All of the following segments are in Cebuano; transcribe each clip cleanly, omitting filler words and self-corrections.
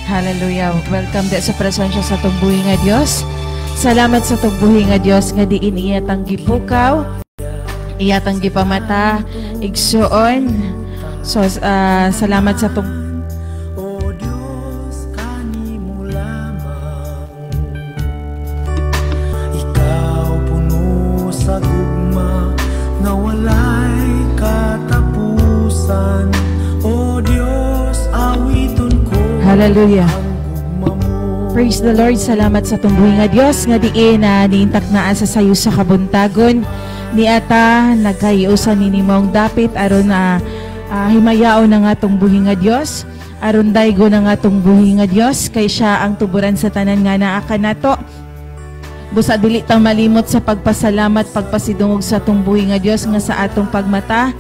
Hallelujah. Welcome di sa presensya sa atong buhi nga Dios. Salamat sa atong buhi nga Dios nga diin iya tang gipukaw, iya tang gipamata, igsuon. So salamat sa atong O Diyos, kanimo lamang. Ikaw puno sa gugma nga walay katapusan. O Diyos, awiton ko Hallelujah. ang gugma mo. Praise the Lord. Salamat sa atong buhi nga Dios nga diin na niintak naa sa sayo sa kabuntagon. Niata nagkahiusan ni nimong dapit aron na himayaon na nga atong buhi nga Dios. Aron daygo na nga atong buhi nga Dios kay siya ang tuburan sa tanan nga naa kanato. Busa dili ta malimot sa pagpasalamat, pagpasidungog sa atong buhi nga Dios nga sa atong pagmata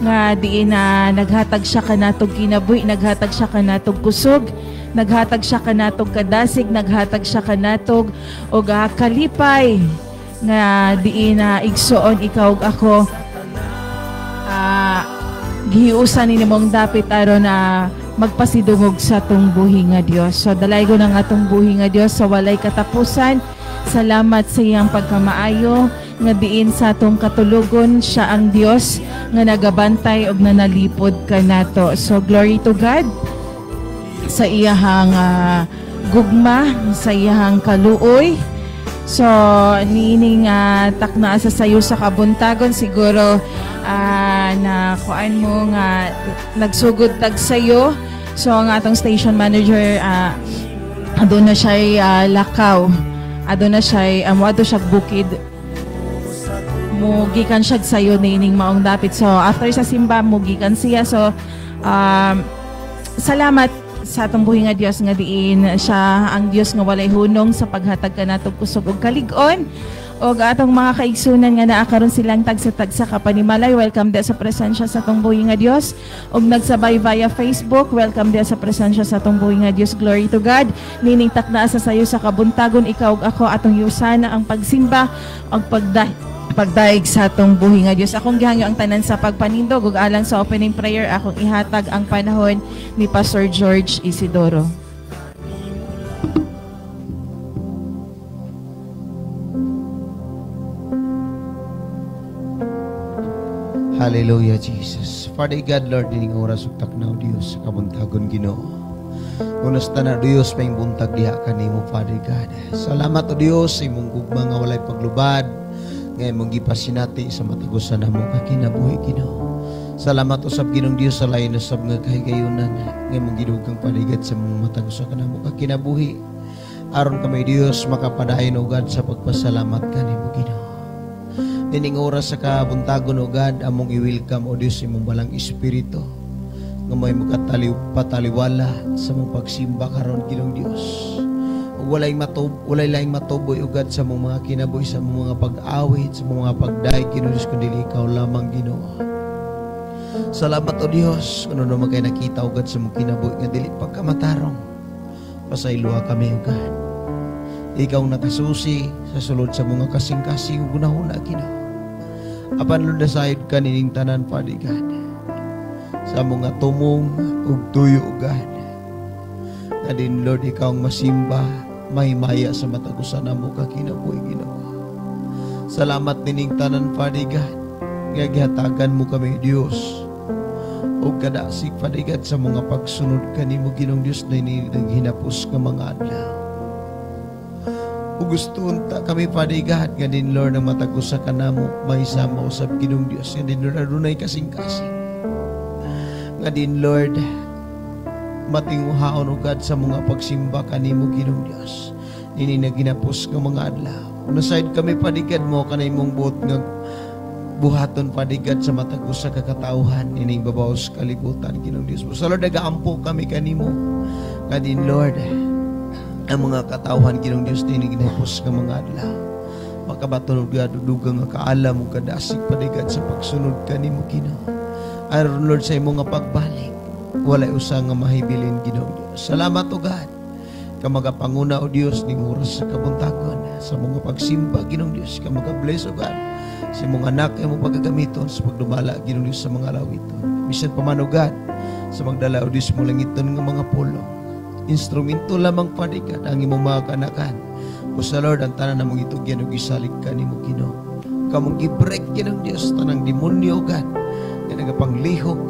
nga diin na naghatag siya kanatog kinabuhi, naghatag siya kanatog kusog, naghatag siya kanatog kadasig, naghatag siya kanatog og kalipay nga diin na igsuon ikaw ug ako. Gihiusan ni nimong dapit aron na magpasidungog sa atong buhi nga Dios. So dalaygo na nga atong buhi nga Dios sa walay katapusan. Salamat sa iyang pagkamaayo nga diin sa atong katulugon siya ang Dios nga nagabantay og nanalipod kanato. So glory to God sa iyahang gugma, sa iyahang kaluoy. So niining takna sa sayo sa kabuntagon siguro na kuan mo nga nagsugod tag sayo. So ang atong station manager aduna siya lakaw. Aduna siya moadto siya bukid. Mugikan siya sayo niining maong dapit. So after sa simba mugikan siya. So salamat sa atong buhi nga Dios nga diin siya ang Dios nga walay hunong sa paghatag kanatong kusog ug kalig-on. Og atong mga kaigsunan nga naa karon silang tagsa-tagsa ka panimalay, welcome di sa presensya sa atong buhi nga Dios. Og nagsabay via Facebook, welcome di sa presensya sa atong buhi nga Dios. Glory to God. Nining takna sa sayo sa kabuntagon, ikaw ug ako atong yusana ang pagsimba ug pagdaig sa atong buhi nga Dios. Akong gihangyo ang tanan sa pagpanindog ug alang sa opening prayer akong ihatag ang panahon ni Pastor George Isidoro. Hallelujah, Jesus. Father God, Lord, dining oras ug taknaw Dios sa kabuntagon Ginoo. Unas na Dios may buntag diha kanimo, Father God. Salamat o Dios sa imong gugma nga walay paglubad nga imong gipasinati sa matagusan namo ka kinabuhi Ginoo. Salamat usab Ginoong Dios sa lain usab nga kahigayunan nga imong gidugang paligad sa mong matagusan kanamo ka kinabuhi. Aron kami Dios makapadayon o God sa pagpasalamat kanimo Ginoo. Nining oras sa kabuntagon o God, among i-welcome o Dios imong balang espiritu nga may makataliw pataliwala sa mong pagsimba karon Ginoong Dios. Ug walay laing matuboy o God sa mong mga kinabuhi, sa mong mga pag-awit, sa mong mga pagdaig Ginoong Dios, kundi ikaw lamang Ginoo. Salamat o Dios kuno naman kay nakita o God sa mong kinabuhi nga dili pagkamatarong. Pasayloa kami o God. Ikaw nakasusi sa sulod sa mga kasing-kasing ug gunahuna Ginoo. Apan Lord, nasayod ka nining tanan, Father God, sa mga tumong ug tuyo, God. Nga din, Lord, ikaw ang masimba, mahimaya sa matagusan namo ka kinabuhi Ginoo. Salamat nining tanan, Father God, nga gihatagan mo kami, Dios, ug kadasig, Father God, sa mga pagsunod kanimo Ginoong Dios na naghinapos nga mga adlaw. Ug gusto unta kami, Father God, nga din, Lord, ang matagusa ka namo, mahisama usab Ginoong Dios, nga din, Lord, adunay kasing-kasing. Nga din, Lord, matinguhaon o God sa mga pagsimba kanimo Ginoong Dios. Nini na ginapos nga mga adlaw. Nasayod kami, Father God, mo kanay mong buot nga buhaton, Father God, sa matagusa ka katawhan ining babaw sa kalibutan Ginoong Dios. Sa Lord, nagaampo kami kanimo. Nga din, Lord, ang mga katawhan Ginoong Dios nini ginapos nga mga adlaw. Makabaton og dugang nga kaalam ug kadasig, Father God, sa pagsunod kanimo Ginoo. Aron, Lord, sa imong nga pagbalik, walay usa nga mahibilin Ginoong Dios. Salamat o God, ka magapanguna o Dios ning oras sa kabuntagon sa mga pagsimba Ginoong Dios, ka magabless o God sa imong anak imong pagagamiton sa pagdumala Ginoong Dios sa mga lawiton. Bisan pa man o God sa magdala o Dios mo langiton nga mga pulong. Instrumento lamang, Father God, ang imong mga kanakan. Busa, Lord, ang tanan namong itugyan ug isalig kanimo, Ginoo. Kamong gi-break, Ginoong Dios, tanang demonyo, God, nga nagapanglihok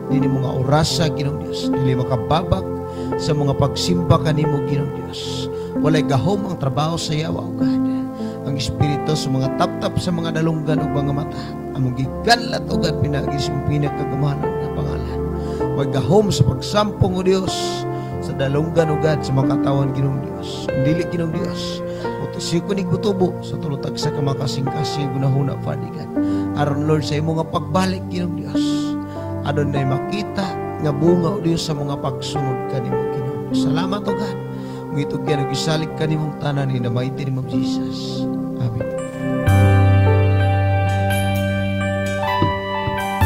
nini mga orasa, Ginoong Dios, dili makababak sa mga pagsimba kanimo, Ginoong Dios. Walay gahom ang trabaho sa yawa, O God. Ang espiritu sa mga taptap sa mga dalunggan ug mga mata, among giganlat, O God, pinaagi sa imong pinakagamhanan na pangalan. Magahom sa pagsampong, O Dios, sa dalunggan, O God, sa mga katawan, Ginoong Dios. Kung dili, Ginoong Dios, utisiko ni butubo sa tulutag sa kamakasing-kasing gunahuna, Father God. Aron, Lord, sa imong nga pagbalik, Ginoong Dios, adunay makita nga bunga, O Dios, sa mga pagsunod kanimo, Ginoong Dios. Salamat, O God. Ngitugyan ug isalig kanimong tanan in the mighty name of Jesus. Amen.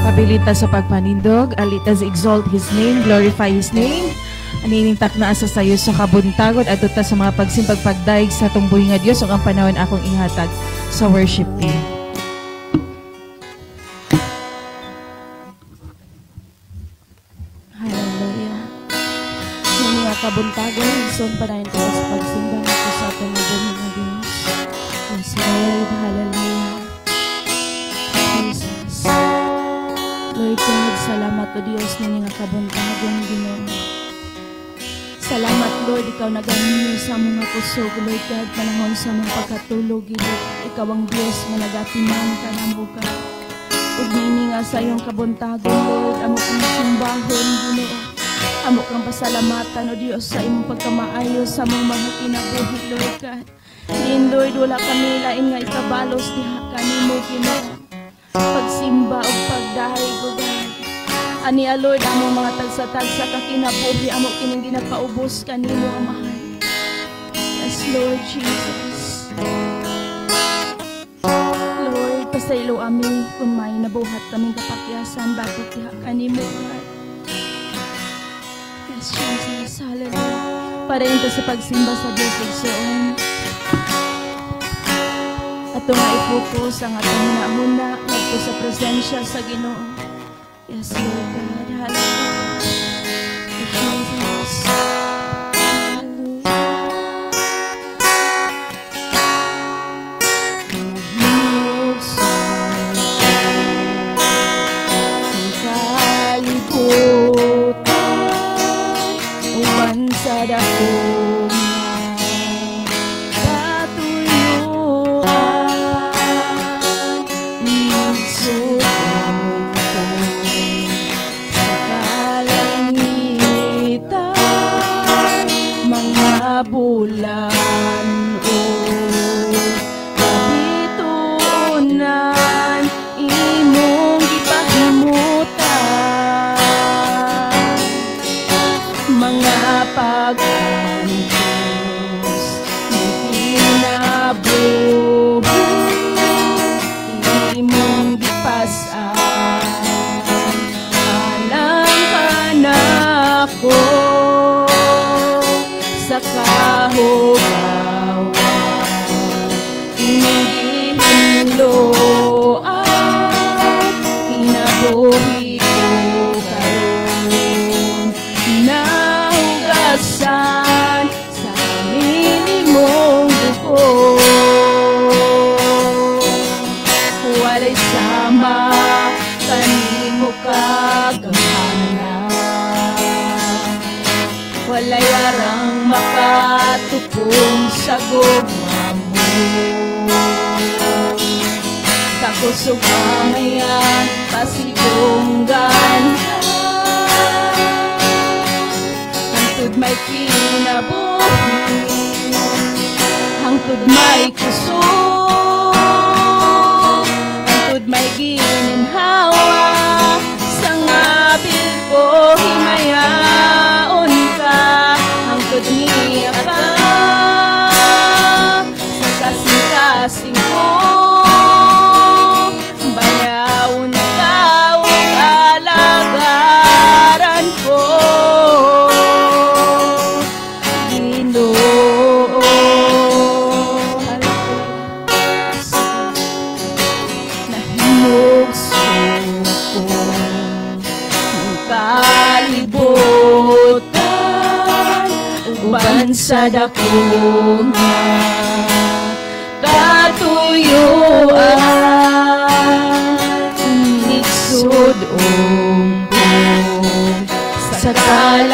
Pabilita sa pagpanindog, let us exalt His name, glorify His name. Anining takna sa sayo sa kabuntagon adto ta sa mga pagsimbag pagdayeg sa atong buhi nga Dios ug ang panahon akong ihatag sa worship team. Hallelujah. Kini nga kabuntagon, igsoon pa na sa pagsimba nato sa atong buhi nga Dios. Yes, Lord, hallelujah. Jesus. Lord God, salamat o Dios nini nga kabuntagon, Ginoo. Salamat, Lord, ikaw nagahinyo sa mga kusog, Lord God, panahon sa mga pagkatulog, Ginoo. Ikaw ang Dios nga nagatiman kanamo ka. Ug niini nga sa iyong kabuntagon, Lord, amo kang simbahon, Ginoo. Amo kang pasalamatan, o Dios, sa imong pagkamaayo sa among mga kinabuhi, Lord God. Din, Lord, wala kami lain nga ikabalos diha kanimo, Ginoo. Pagsimba ug pagdayeg, O God. Ania, Lord, among mga tagsa-tagsa ka kinabuhi, amo kining ginapaubos kanimo, Amahan. Yes, Lord Jesus. Lord, pasaylo ami kung may nabuhat kaming kapakyasan batok diha kanimo, God. Yes, Jesus, hallelujah. Para ito sa pagsimba sa Diyos, igsoon. Ato nga i-focus ang atong hunahuna ngadto sa presensya sa Ginoo. Yes, Lord God, hallelujah. Jesus. Hallelujah. Kalibutan uban sa dakong katuyuan, nagsuot sa kalangitan, mga bulan o kabituonan, imong gipahimutan, mga pag-antos ng kinabuhi, imong gipas-an alang kanako sa kahugawan, imong gihinloan kinabuhi ko karon, nahugasan sa minimong dugo. Walay sama kanimo kagamhanan, walay arang makatupong sa gugma mo. Kakusog angayan, pasidunggan, hangtod may kinabuhi, hangtod may kusog, hangtod may gininhawa, sa ngabil ko himayaon ka, hangtod niya ka sa kasing-kasing ko, bayawon ka o kalagaran ko, Ginoo. Nahimugso ko ng kalibutan, Uban sa dako nga katuyuan, Igsud-ong ko sa kalangitan,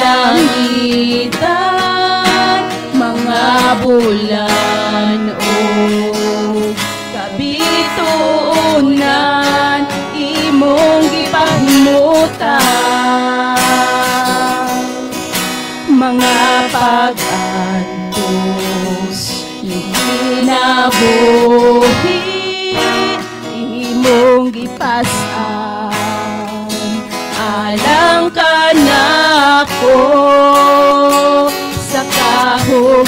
mga bulan ug kabituonan, imong gipahimutan. Mga pag-antos kinabuhi, imong gipas-an alang kanako. Sa kahugawan,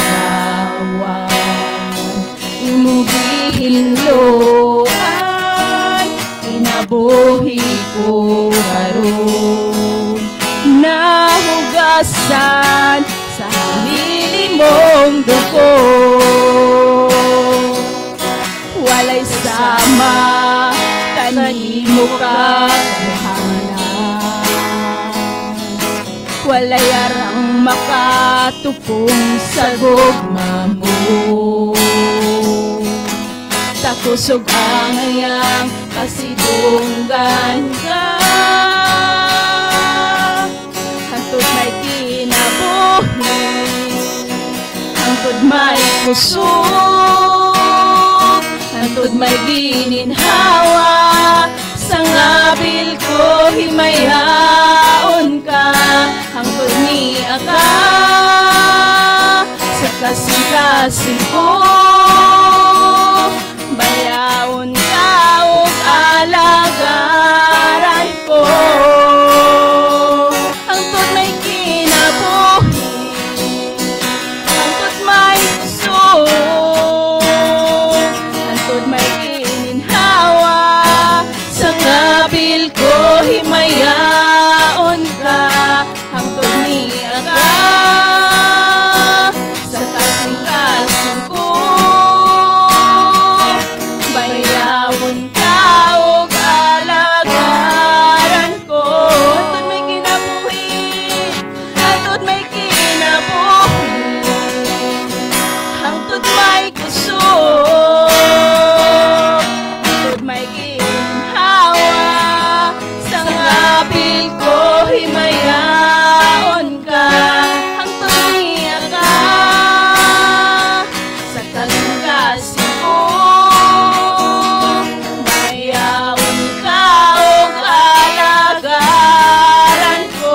imong gihinloan kinabuhi ko karon, nahugasan sa hamili mong dugo. Walay sama kanimo kagamhanan, walay arang makatupong sa gugma mo. Takusog ang iyang pasidunggan ka, hangtod may kinabuhi, hangtod may kusog, hangtod may gininhawa. Sa ngabil ko himayaon ka, hangtod niya ka sa kasing-kasing ko. Bayaon ka ug alagaran ko, hangtod may kinabuhi, hangtod may kusog, hangtod may gininhawa. Sa ngabil ko himayaon ka, hangtod niya ka sa kasing-kasing ko. Bayawon ka ug alagaran ko, hangtod may kinabuhi, hangtod may kinabuhi, hangtod may kusog, hangtod may ginhawa. Sa ngabil ko himayaon ka, hangtod niya ka sa kasing-kasing ko. Bayaon ka ug alagaran ko,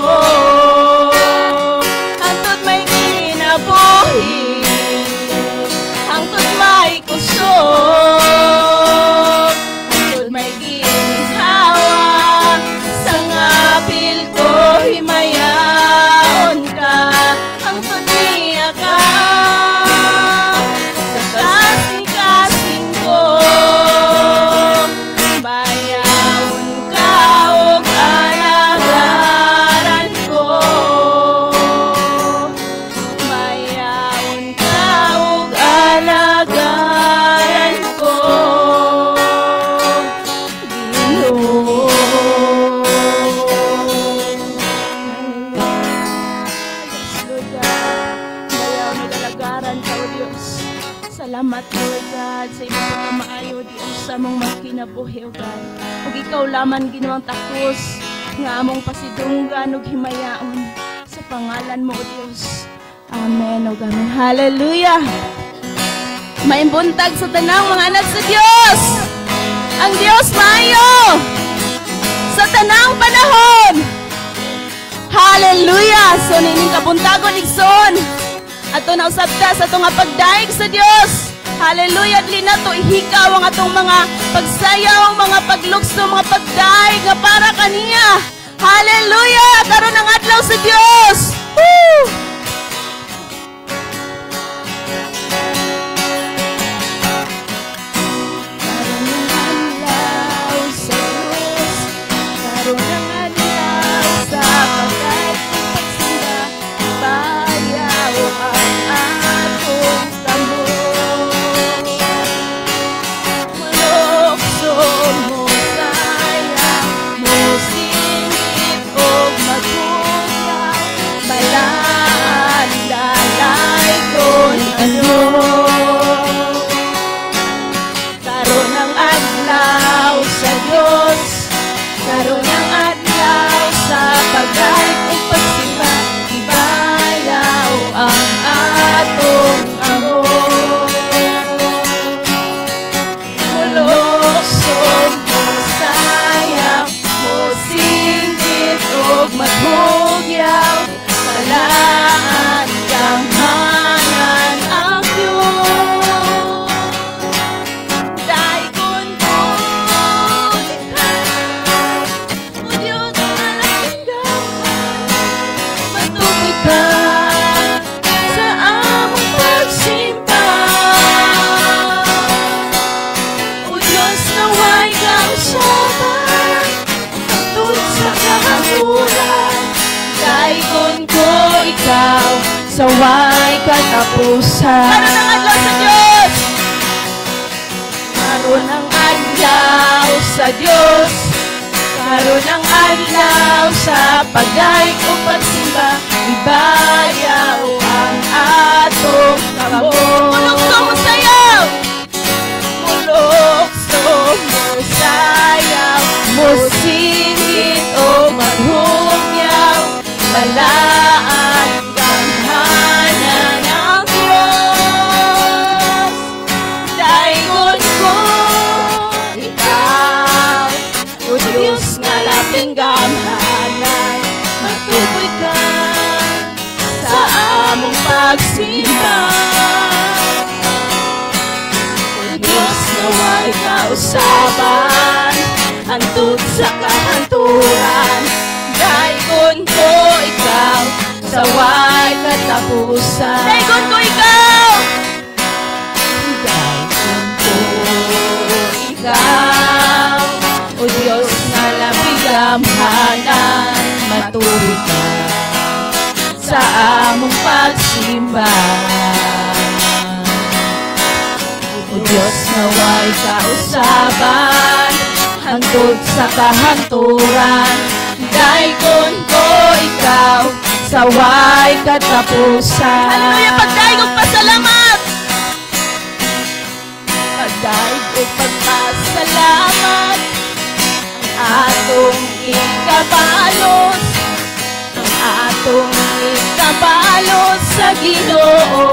hangtod may kinabuhi, hangtod may kusog, hangtod may ginhawa. Sa ngabil ko himayaon ka, hangtod niya ka sa kasing-kasing ko. Bayaon ka ug alagaran ko. Bayaon ka ug alagaran ko, Ginoo. Yes, Lord God. Bayaon ug alagaran ka, O Diyos. Salamat, Lord God, sa imong pagkamaayo, Diyos, sa among mga kinabuhi, O God. Ug ikaw lamang, Ginoong takos nga among pasidunggan ug himayaon sa pangalan mo, O Diyos. Amen, O amen. Hallelujah! Maayong buntag sa tanang mga anak sa Dios. Ang Dios maayo sa tanang panahon. Hallelujah! So nining kabuntagon, igsoon, ato na usab ta sa atong nga pagdayeg sa Dios. Hallelujah! Dili nato ihikaw ang atong mga pagsayaw, mga paglukso, mga pagdayeg nga para kaniya. Hallelujah! Karon ang adlaw sa Dios. Woo! Karon ang adlaw sa Dios. Karon ang adlaw sa pagdayeg ug pagsimba. Bayaw ang atong kamot. Mulukso, mosayaw, mosinggit og maghugyaw. Bala sa way katapusan. Karon ang adlaw sa Dios! Karon ang adlaw sa Dios. Karon ang adlaw sa pagdayeg o pagsimba. Ibayaw ang atong kamot. Mulukso mo sayaw! Mulukso mo sayaw, musingit o maghugyaw, balaan gamhanan ang Diyos. Daygon ko ikaw, O Diyos nga labing gamhanan, matuoy ka sa among pagsimba. O Diyos nga way kausaban, hantod sa kahanturan. Daygon ko ikaw sa way katapusan. Daygon ko ikaw! Daygon ko ikaw, O Diyos nga labing gamhanan, matuoy ka sa among pagsimba. O Diyos nga way kausaban, hantod sa kahanturan. Daygon ko ikaw sa way katapusan. Hallelujah! Pagdayeg og pasalamat! Pagdayeg og pagpasalamat, ang atong ikabalos, ang atong ikabalos sa Ginoo.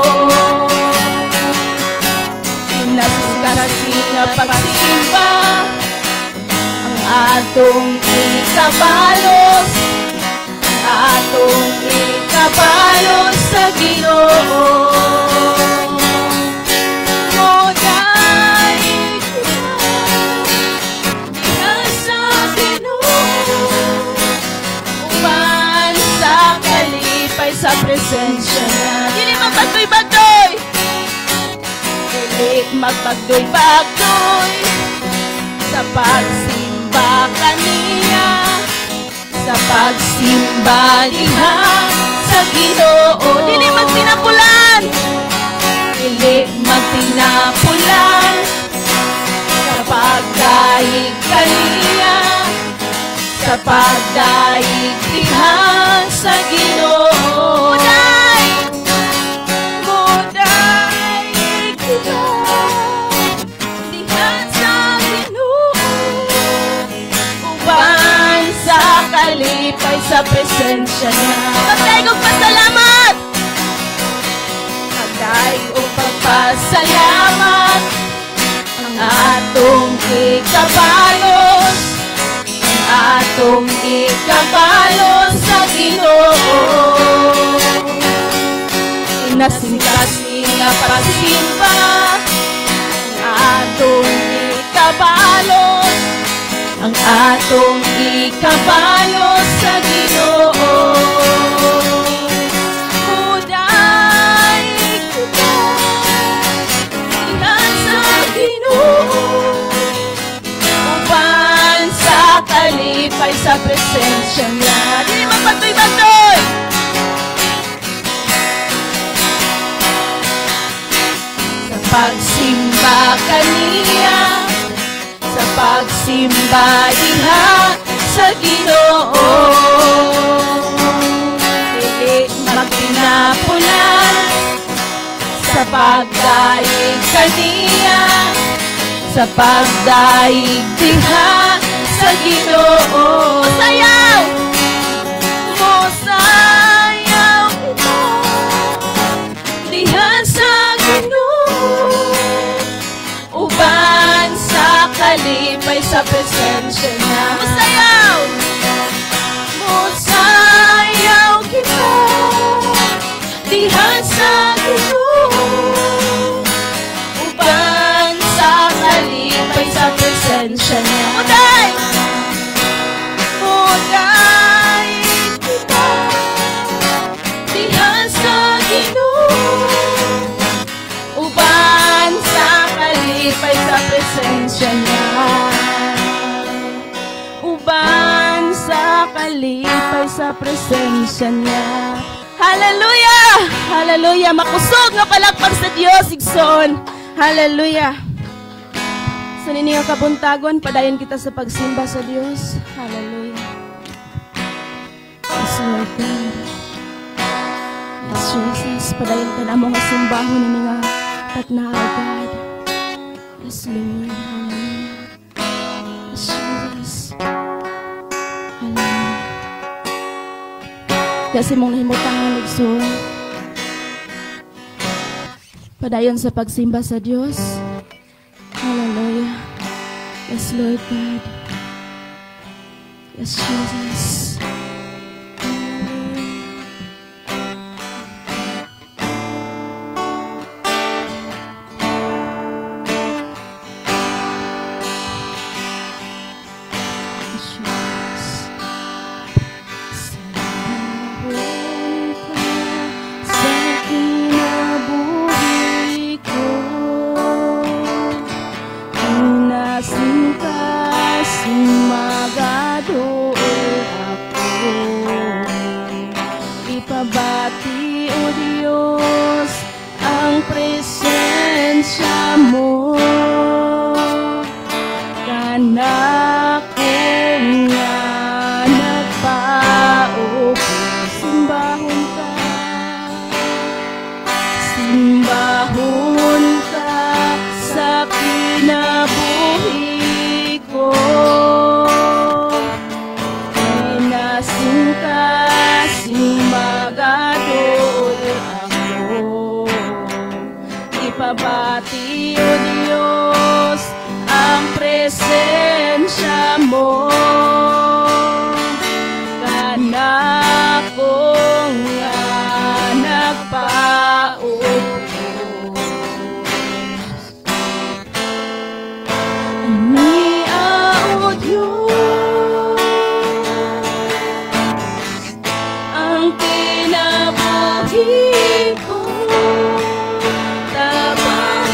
Inasikasi nga pagsimba, ang atong ikabalos, ang atong ikabalos sa Ginoo. Modayeg kita sa Ginoo, uban sa kalipay sa presensya niya. Dili magpagduy-bagdoy! Dili magpagduy-bagdoy sa pagsimba kaniya, sa pagsimba diha sa Ginoo. Dili magtinapulan! Dili magtinapulan sa pagdayeg kaniya, sa pagdayeg diha sa Ginoo. Muday! Modayeg kita diha sa Ginoo, uban sa kalipay sa presensya niya. Pagdayeg og pasalamat! Pagdayeg og pagpasalamat, ang atong ikabalos, ang atong ikabalos sa Ginoo. Inasingkasi nga pagsimba, ang atong ikabalos, ang atong ikabalos sa Ginoo. Mudayeg kita diha sa Ginoo, uban sa kalipay sa presensya niya. Dili magpagduy-bagdoy! Sa pagsimba kaniya, sa pagsimba diha sa Ginoo. Dili magtinapulan sa pagdayeg kaniya, sa pagdayeg diha sa Ginoo. Sayaw! Mosayaw kita diha sa Ginoo, uban sa kalipay sa presensya niya. Mosayaw! Mosayaw kita diha sa Ginoo, uban sa kalipay sa presensya niya. Muday! Mudayeg kita diha sa Ginoo, uban sa kalipay sa presensya niya. Uban sa kalipay sa presensya niya. Hallelujah! Hallelujah. Makusog nga palakpak sa Dios, igsoon. Hallelujah. Sa nini nga kabuntagon, padayon kita sa pagsimba sa Dios. Hallelujah. Yes, Lord God. Yes, Jesus. Padayon ka na mo nga simbahon nini nga takna, God. Yes, Lord. Hallelujah. Yes, Jesus. Hallelujah. Kasi mong nahimutangan, igsoon. Padayon sa pagsimba sa Dios. Hallelujah. Yes, Lord God. Yes, Jesus. Hallelujah. Yes, Jesus. Simbahon ka sa kinabuhi ko. Kinasingkasing magaduol ako. Ipabati, O Diyos, ang presensya mo. Kanako nga nagpaupo, simbahon ka. Simbahon ka sa kinabuhi ko. Kinasingkasing magaduol ako. Ipabati, O Diyos, ang presensya mo. Kanako nga nagpaupo. Ania, O Diyos, ang kinabuhi ko. Tabangan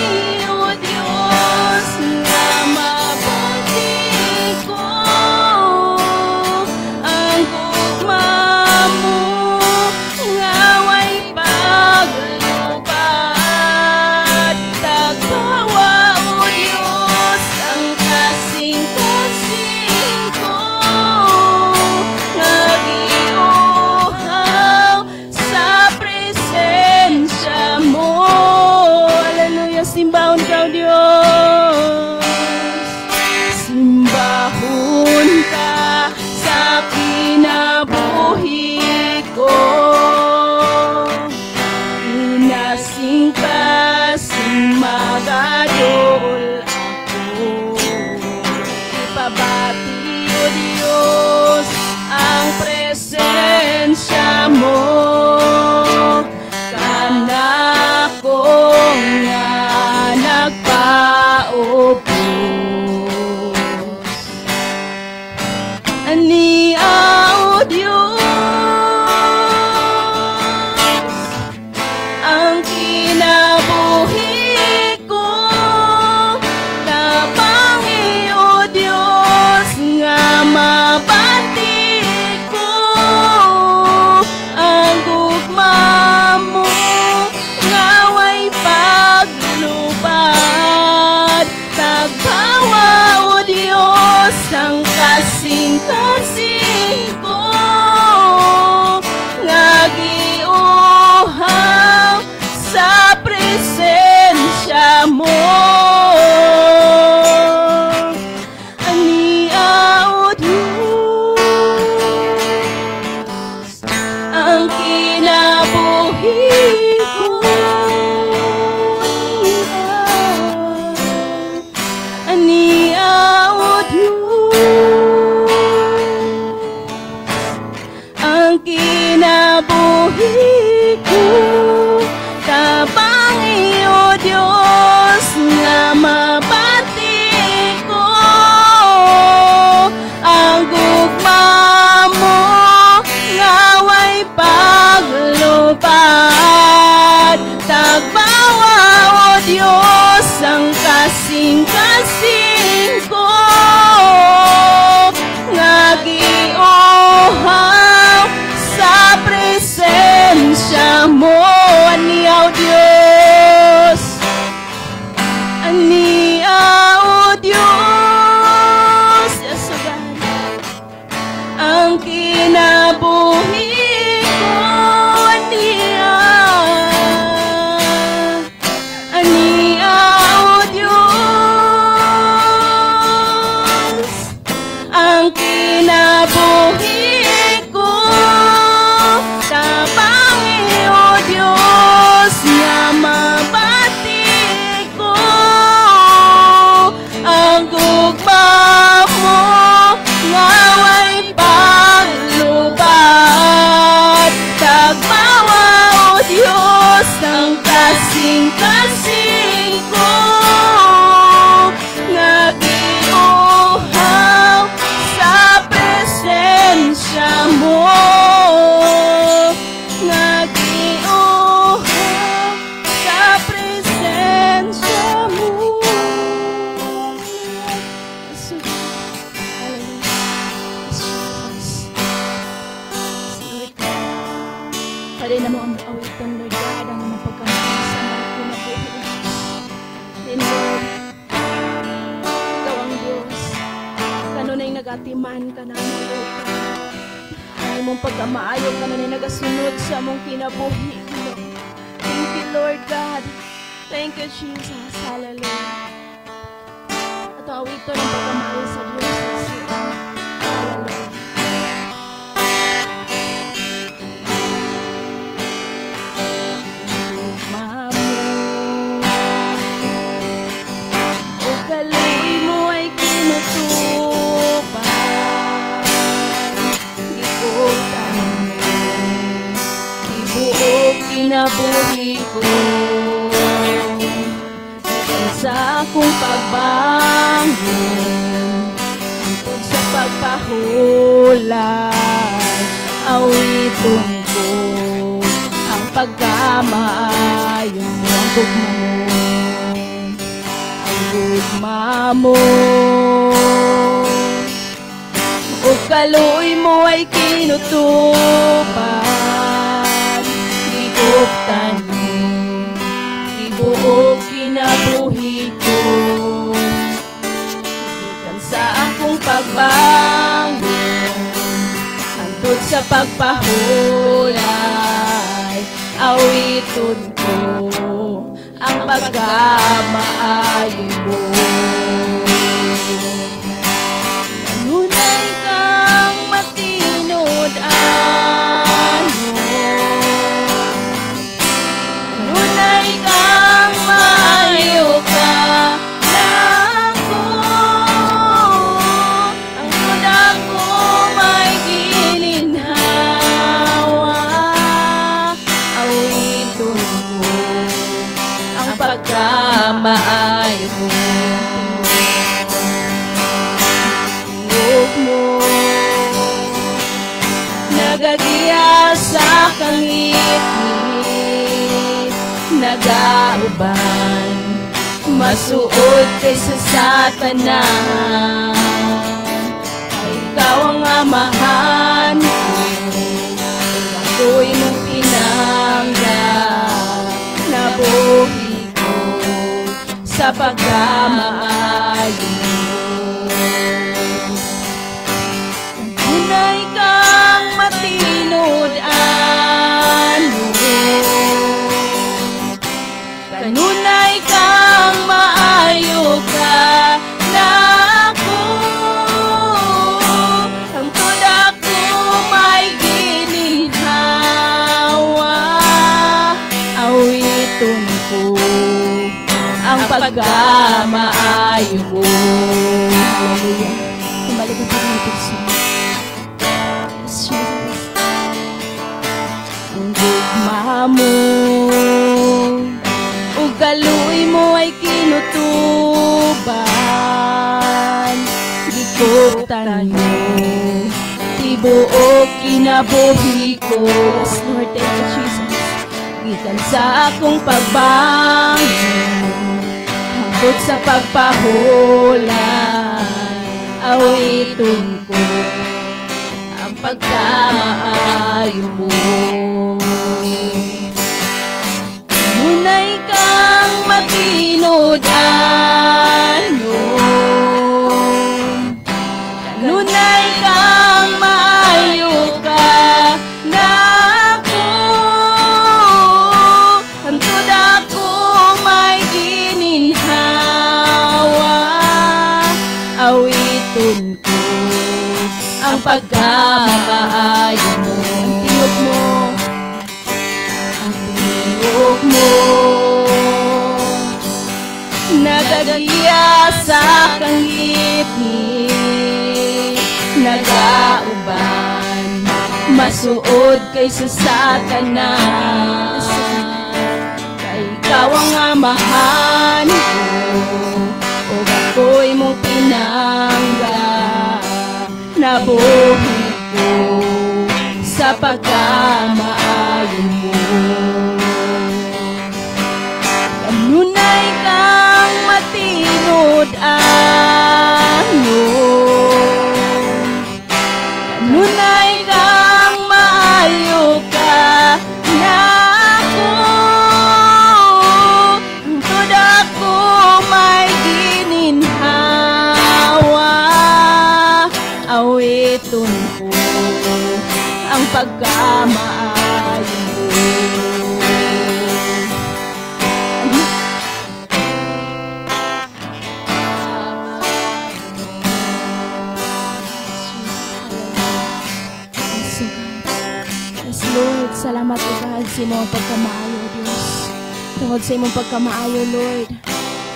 Awiton, Lord God, ang imong pagkamaayo sa among kinabuhi. Then, Lord, ikaw ang Diyos. Kanunay nagatiman ka na mo, Lord God. Ang imong pagkamaayo kanunay nagasunod sa among kinabuhi, Ginoo. Thank you, Lord God. Thank you, Jesus. Hallelujah. At awiton ang pagkamaayo sa Diyos. Hallelujah. Gugma mo o kaluoy mo ay kinutuban, gikutan mo tibuok kinabuhi ko. Gikan sa akong pagbangon hangtod sa pagpahulay, awiton ko ang pagkamaayo mo, ang gugma mo, ang gugma mo o kaluoy mo ay kinutuban, giguptan mo tibuok kinabuhi ko. Gikan sa akong pagbangon hangtod sa pagpahulay, awiton ko ang pagkamaayo mo. Kanunay kang matinud-anon, kanunay kang maayo ka nako. Ang tuda ko may gininhawa, awiton ko ang pagkamaayo mo. Tingog mo nagagiya sa kangitngit, nagauban masuod kaysa Satanas. Ay ikaw ang amahan ko, ako'y mong pinangga, nabuhi ko sa pagkamaayo mo. Tunay kang matinud-anon, kanunay kang maayo ka nako. Ang tuda ko may gininhawa, awiton ko ang pagkamaayo mo. Hallelujah. Bumalik ang pag-ibig sa Yes, Jesus. Ang gugma mo o kaluoy mo ay kinutuban, gikuptan mo tibuok kinabuhi ko. Yes, Lord, thank you, Jesus. Gikan sa akong pagbangon hangtod sa pagpahulay, awiton ko ang pagkamaayo mo. Kanunay kang matinud-anon, kanunay kang maayo ka nako. Hangtod ako may gininhawa, awiton ko ang pagkamaayo mo. Ang tingog mo, ang tingog mo nagagiya sa kangitngit, nagauban masuod kaysa Satanas. Kay ikaw ang amahan ko, ug ako'y mong pinangga, nabuhi ko sa pagkamaayo mo. Kanunay kang matinud-anon, kanunay kang maayo ka nako. sa imong pagkamaayo, Dios. Tungod sa imong pagkamaayo, Lord,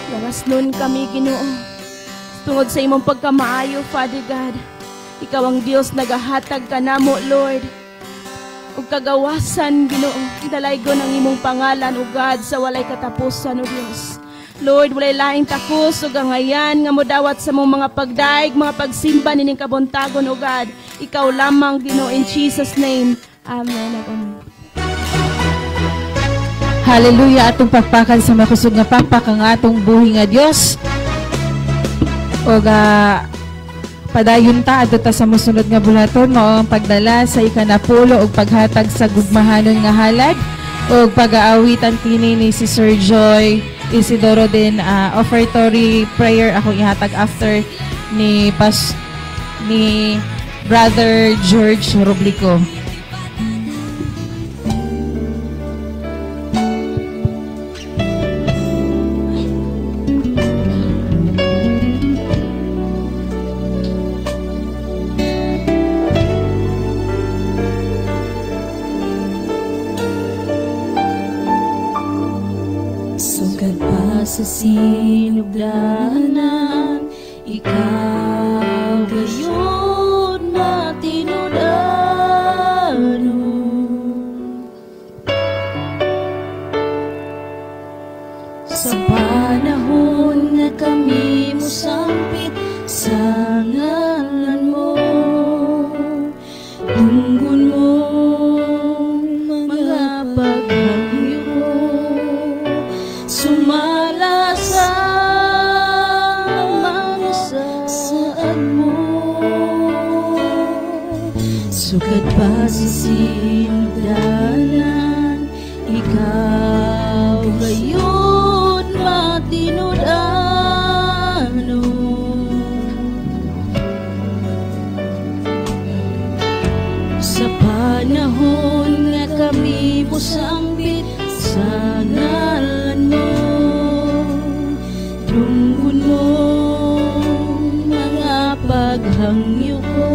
gawas nun kami, Ginoo. Tungod sa imong pagkamaayo, Father God, ikaw ang Dios nagahatag kanamo, Lord, ug kagawasan, Ginoo. Dalaygon ang imong pangalan, O God, sa walay katapusan, O Dios. Lord, walay laing takos ug angayan nga modawat sa mong mga pagdaig, mga pagsimba nining kabuntagon, O God. Ikaw lamang, Ginoo, in Jesus' name. Amen. Amen. Hallelujah, atong pakpakan sa makusog nga pakpak ang atong buhi nga Dios. Og padayon ta adto ta sa mosunod nga bulaton, mao ang pagdala sa ikanapulo ug paghatag sa gugmahanon nga halad ug pag-aawitan kini ni si Sir Joy Isidoro din, offertory prayer akong ihatag after ni Brother George Roblico. Sugad pa sa sinugdanan, ikaw gayud matinud-anon. Sa panahon nga kami mosampit sa ngalan mo, tunggon mo mga paghangyo ko, sumala sa mga saad mo. Sugad pa sa sinugdanan, ikaw gayud matinud-anon. Sa panahon nga kami mosampit sa ngalan mo, tunggon mo mga paghangyo ko,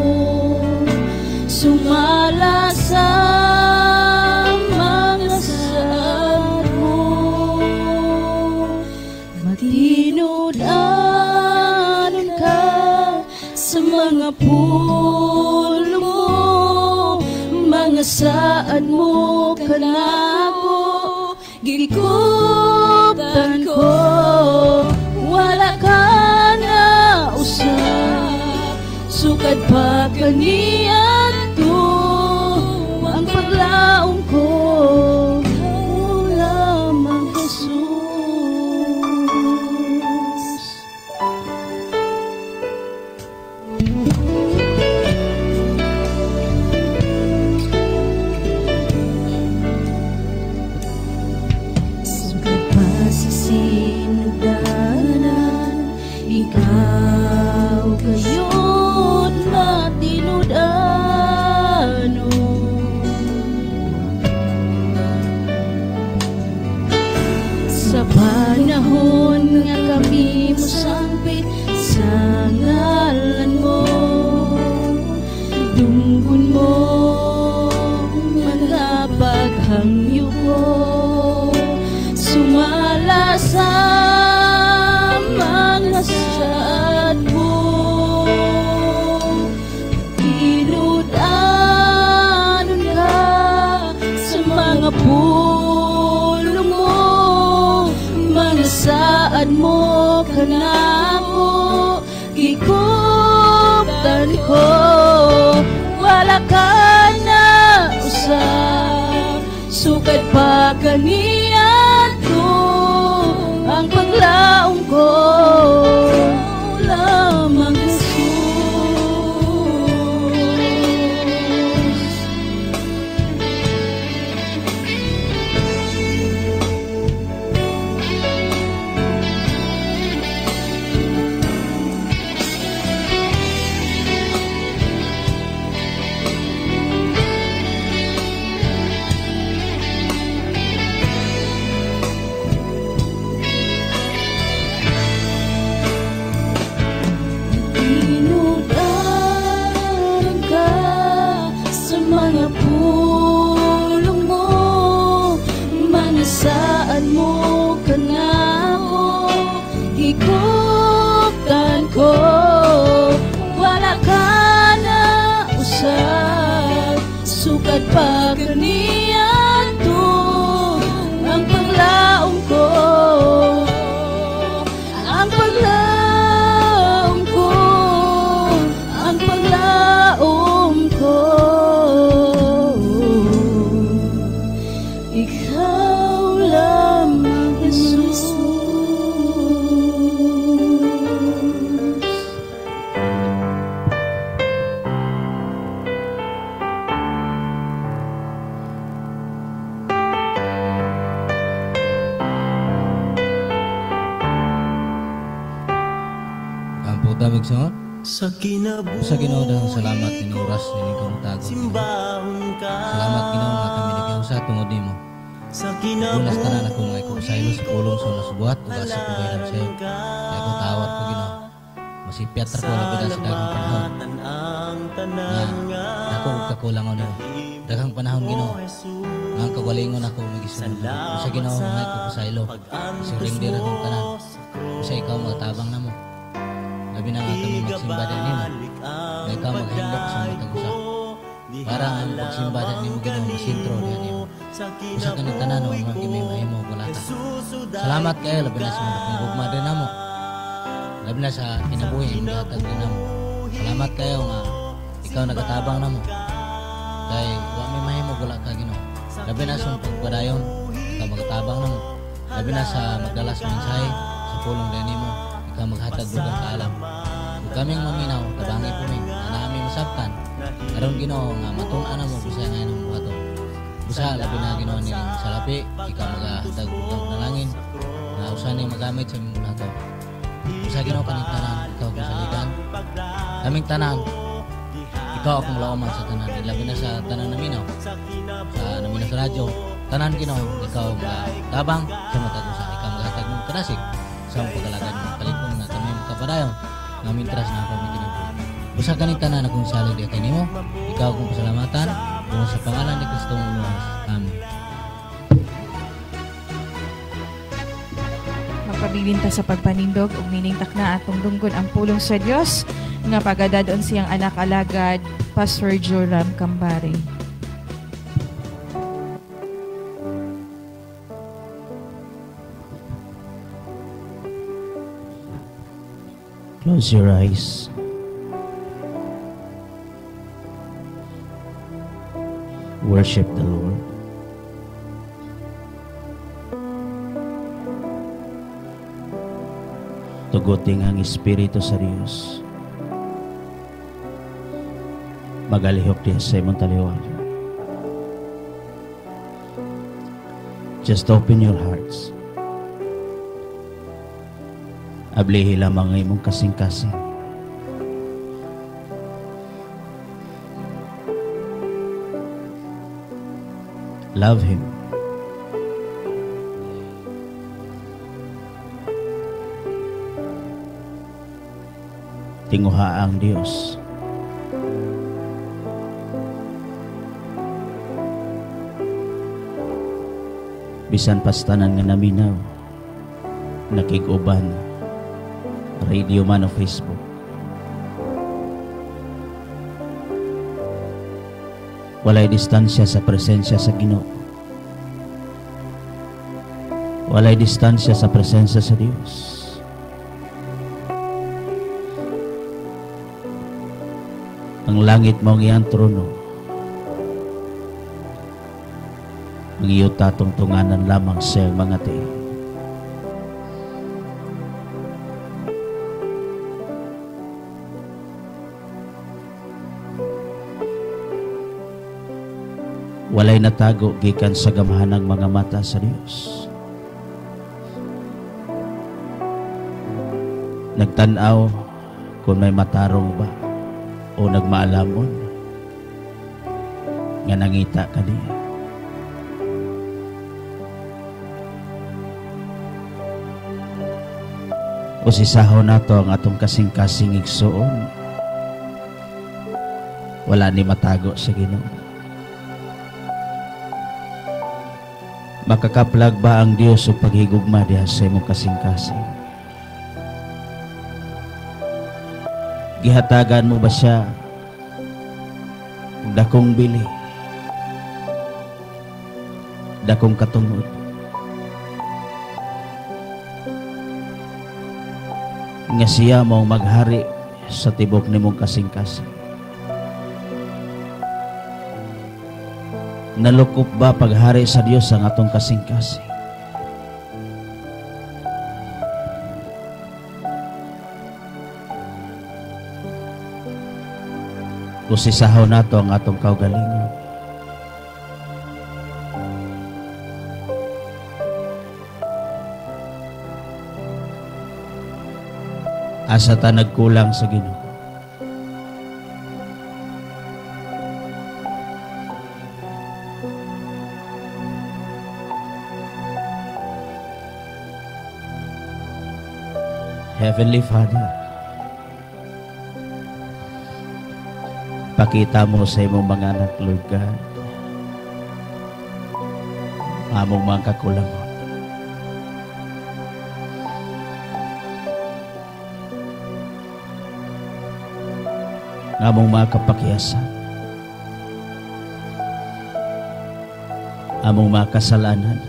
sumala sa mga saad mo. Matinud-anon ka sa mga pulo mo, mga saad mo kanako, gikuptan ko. Wala ka na usab, sukad pa kaniadto ang paglaom ko, ikaw lamang, Jesus. Sugad pa sa sinugdanan, ikaw gayud matinud-anon. Sa panahon nga kami mosampit sa ngalan mo, tunggon mo mga paghangyo ko, sumala sa mga saad mo. Tinud-anon ka sa mga pulo mo, mga saad mo kanamo, gikuptan ko. Wala ka na usab, sukad pa kaniadto ang paglaom ko, lamang Jesus. Gisaad mo kanako, higugtan ko. Wala ka na usab, sukad pa kaniadto ang paglaom ko, ang paglaom ko, ang paglaom ko. Ikaw lamang, Jesus. Kampo tamig sa Sa kinabuhi Sa Ginoo daghang salamat ning oras nining kabuntagon. Simbahon ka. Salamat Ginoo nga kami nagiusa tungod nimo. Sa Unas tanan kinabuhi ako mga ikaw sa pulong sa nasubuhat ug asa ko gayud sa iyo. Kaya ko tawad ko Ginoo. Masipyat ra ko labi na sa daghang panahon. Salamatan ang tanan Nga dako og kakulangon nimo. Daghang panahon Ginoo. Nga ang kagalingon ako magisunod. Sa Ginoo nga ikaw pasaylo. Surrender akong tanan. Usa ikaw magatabang namo. Labi na nga kami magsimba din nimo. Nga ikaw maghindok sa matag usa. Para ang pagsimba din nimo Ginoo masentro diha nimo. Usa kani tanan o mga kami mahimo wala ka. Salamat kayo labi na sa mga dakong gugma din namo. Labi na sa kinabuhi imong gihatag din namo. Salamat kayo nga ikaw nagatabang namo. Kay wa mi mahimo wala ka Ginoo. Labi na sa pagpadayon ikaw magatabang namo. Labi na sa magdala sa mensahe sa pulong din nimo, ikaw maghatag dugang kaalam. Ug kaming maminaw, tabangi po mi, nga naami masabtan. Aron Ginoo nga matun-an namo busa nga imong buhaton. Busa labi na Ginoo nining salapi, ikaw magahatag dugang panalangin nga usa ni magamit sa imong buhaton. Busa Ginoo kaning tanan, ikaw akong saligan. Kaming tanan, ikaw akong lauman sa tanan, labi na sa tanan naminaw, sa naminaw sa radyo. Tanan Ginoo, ikaw magatabang sa matag usa, ikaw magahatag ng kadasig sa imong pag-alagad mo. Kalikon nga kami makapadayon, nga mintras na ako may kinabuhi. Busa kaning tanan akong salig diha kay nimo, ikaw akong pasalamatan, tungod sa pangalan ni Kristo mong luwas. Amen. Magpabilin ta sa pagpanindog ug nining takna atong dunggon ang pulong sa Dios nga pagadadon siyang anak alagad Pastor Joram Cambare. Close your eyes. Worship the Lord. Tugutin ang Espiritu sa Diyos. Magalihok diya sa imong taliwala. Just open your hearts. Ablihi lamang ang imong kasing-kasing. Love Him. Tinguha ang Diyos. Bisan pastanan nga naminaw, nakig-uban, radio man o Facebook. Walay distansya sa presensya sa Ginoo. Walay distansya sa presensya sa Dios. Ang langit mao ang iyang trono. Ang iyong tatungtunganan lamang sa iyang mga tiil. Walay natago gikan sa gamhanang mga mata sa Dios. Nagtan-aw kung may matarong ba o nagmaalamon nga nangita kaniya. Usisaho nato ang atong kasing-kasing igsuon. Wala ni matago sa Ginoo. Makakaplag ba ang Dios og paghigugma diha sa imong kasing-kasing? Gihatagan mo ba siya og dakong bili, dakong katungod? Nga siya mao maghari sa tibok nimong kasing-kasing. Nalukop ba paghari sa Dios ang atong kasing-kasing? Kusisahaw nato ang atong kaugalingon. Asa ta nagkulang sa Ginoo? Heavenly Father, pakita mo sa imong mga anak, Lord God, among mga kakulangan. Among mga kapakiyasan, among mga kasalanan,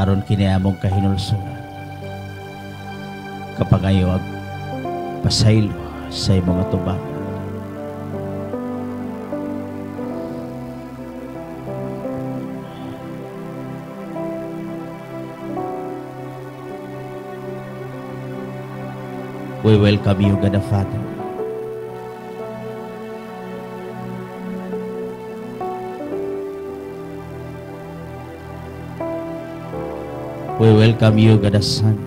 aron kini among kahinulsulan, kapangayo ag pasaylo sa imong atubang. We welcome you, God the Father. We welcome you, God the Son.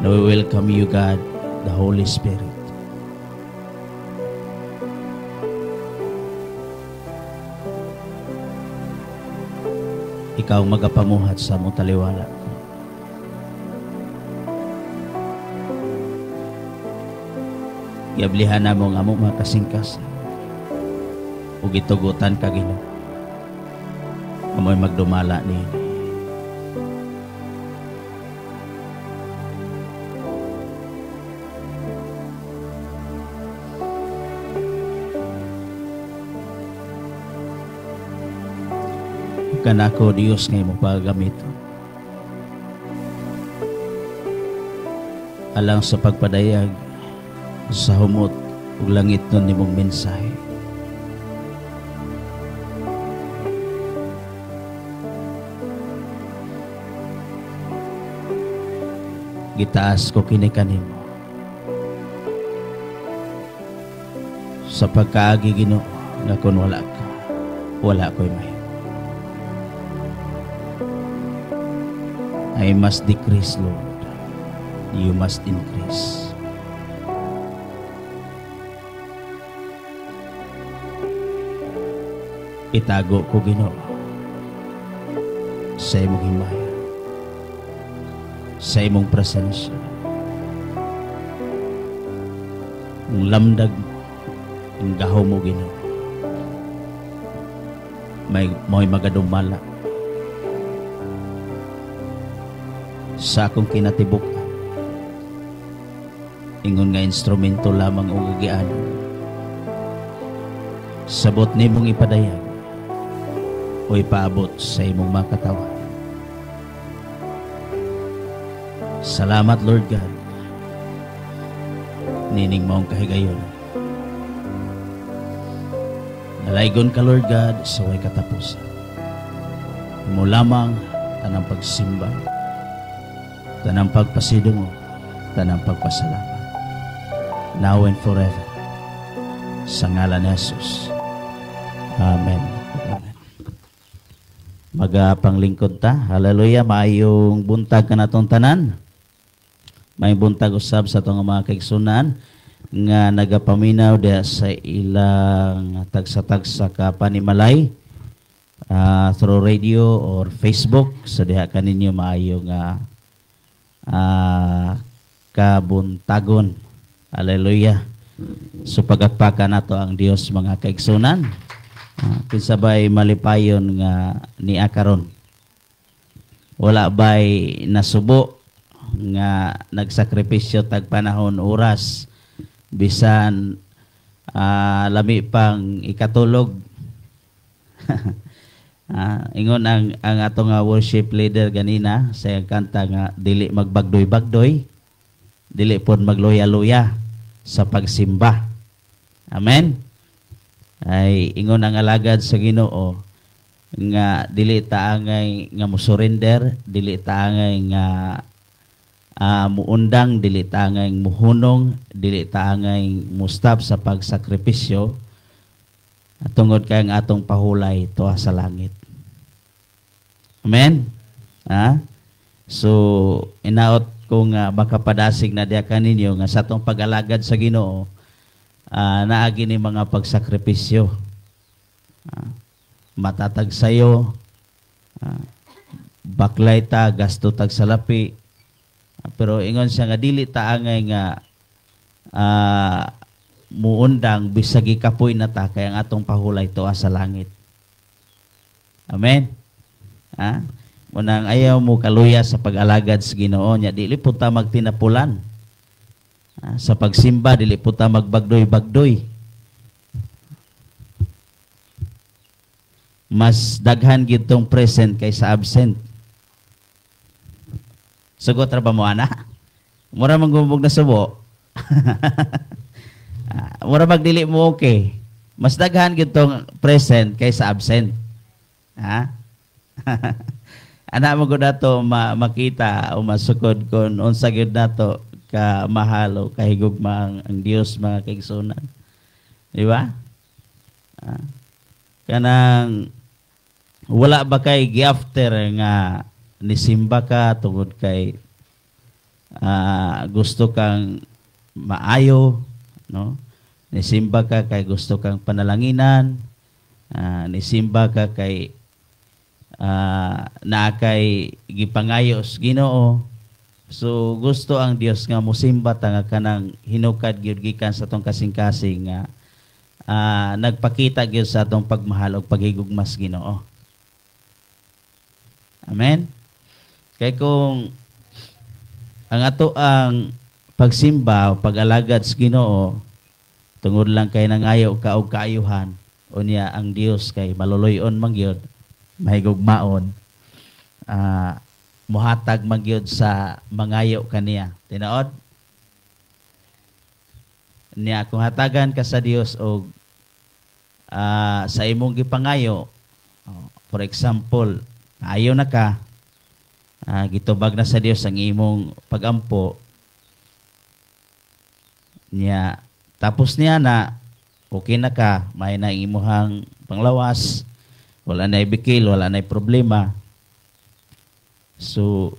And we welcome you, God, the Holy Spirit. Ikaw ang magapamuhat sa among taliwala. Giablihan namo ang among mga kasingkasing ug gitugutan ka, Ginoo. Amoy magdumala niini. Kanako, Dios, nga imong pagamiton alang sa pagpadayag sa humot ug langit nun nimong mensahe. Gitaas ko kini kanimo sa pagkaagi, Ginoo, nga kun wala ka, wala ko'y mahimo. I must decrease, Lord. You must increase. Itago ko, Ginoo, sa imong himaya, sa imong presensya. Ang lamdag mo, ang gaho mo, Ginoo, may mo'y magadumala sa akong kinatibukan. Ingon nga instrumento lamang og agianon. Sabot nimong ipadayag o ipaabot sa imong mga katawan. Salamat, Lord God. Nining maong kahigayon. Nalaygon ka, Lord God, sa way katapusan. Imo lamang tanang pagsimba, tanang pagpasidungo, tanang pagpasalamat. Now and forever. Sa ngalan ni Jesus. Amen. Amen. Magapanglingkod ta. Hallelujah. Maayong buntag ka natong tanan. May buntag usab sa atong mga kaigsunan nga nagapaminaw diha sa ilang tagsa-tagsa ka panimalay through radio or Facebook. So diha kaninyo maayo nga kabuntagon. Hallelujah. So pagakpakan nato ang Dios, mga kaigsunan. Kinsa bay malipayon nga niya karon? Wala bay nasubo nga nagsakripisyo tag panahon, oras, bisan lami pang ikatulog? Ingon ang atong worship leader ganina sa iyang kanta nga dili magbagdoy-bagdoy, dili pod magluya-luya sa pagsimba. Amen. Ay ingon ang alagad sa Ginoo nga dili ta angay nga mo-surrender, dili ta angay nga muundang, dili ta angay muhunong, dili ta angay mo-stop sa pagsakripisyo tungod kay ang atong pahulay tuwa sa langit. Amen. Ha? So inaot ko nga makapadasig na diya kaninyo nga sa atong pag-alagad sa Ginoo, naagi ni mga pagsakripisyo. Matatag sayo, baklay ta, gasto tag salapi. Pero ingon siya nga dili ta angay nga muundang bisag gikapoy na ta kay ang atong pahulay tuwa sa langit. Amen. Ha? Munang ayaw mo kaluya sa pag-alagad sa Ginoo nya, dili pud ta magtinapulan. Sa pagsimba dili pud ta magbagdoy-bagdoy. Mas daghan gid tong present kaysa absent. Sugot ra ba mo ana? Mura man gumubog na subo. Mura magdili mo okay. Mas daghan gid tong present kaysa absent. Ha? Ana mo gud nato makita o masukod kon unsa gyud nato ka mahal o kahigugma ang Dios, mga kaigsunan. Di ba? Kanang wala ba kay giafter nga nisimba ka tungod kay gusto kang maayo, no? Nisimba ka kay gusto kang panalanginan, nisimba ka kay naa kay gipangayo sa Ginoo. So gusto ang Dios nga mosimba ta nga kanang hinukad gyud gikan sa atong kasing-kasing nga nagpakita gyud sa atong pagmahal og paghigugma sa Ginoo. Amen. Kay kung ang ato ang pagsimba o pag-alagad sa Ginoo tungod lang kay nangayo ka og kaayuhan, unya ang Dios kay maluloy-on man gyud, mahigugmaon, muhatag man gyud sa mangayo kaniya. Tinuod? Niya kung hatagan ka sa Dios og sa imong gipangayo, for example, ayo na ka, gitubag na sa Dios ang imong pagampo niya, tapos niya na okay na ka, may na imuhang panglawas, wala na ibikil, wala na problema. So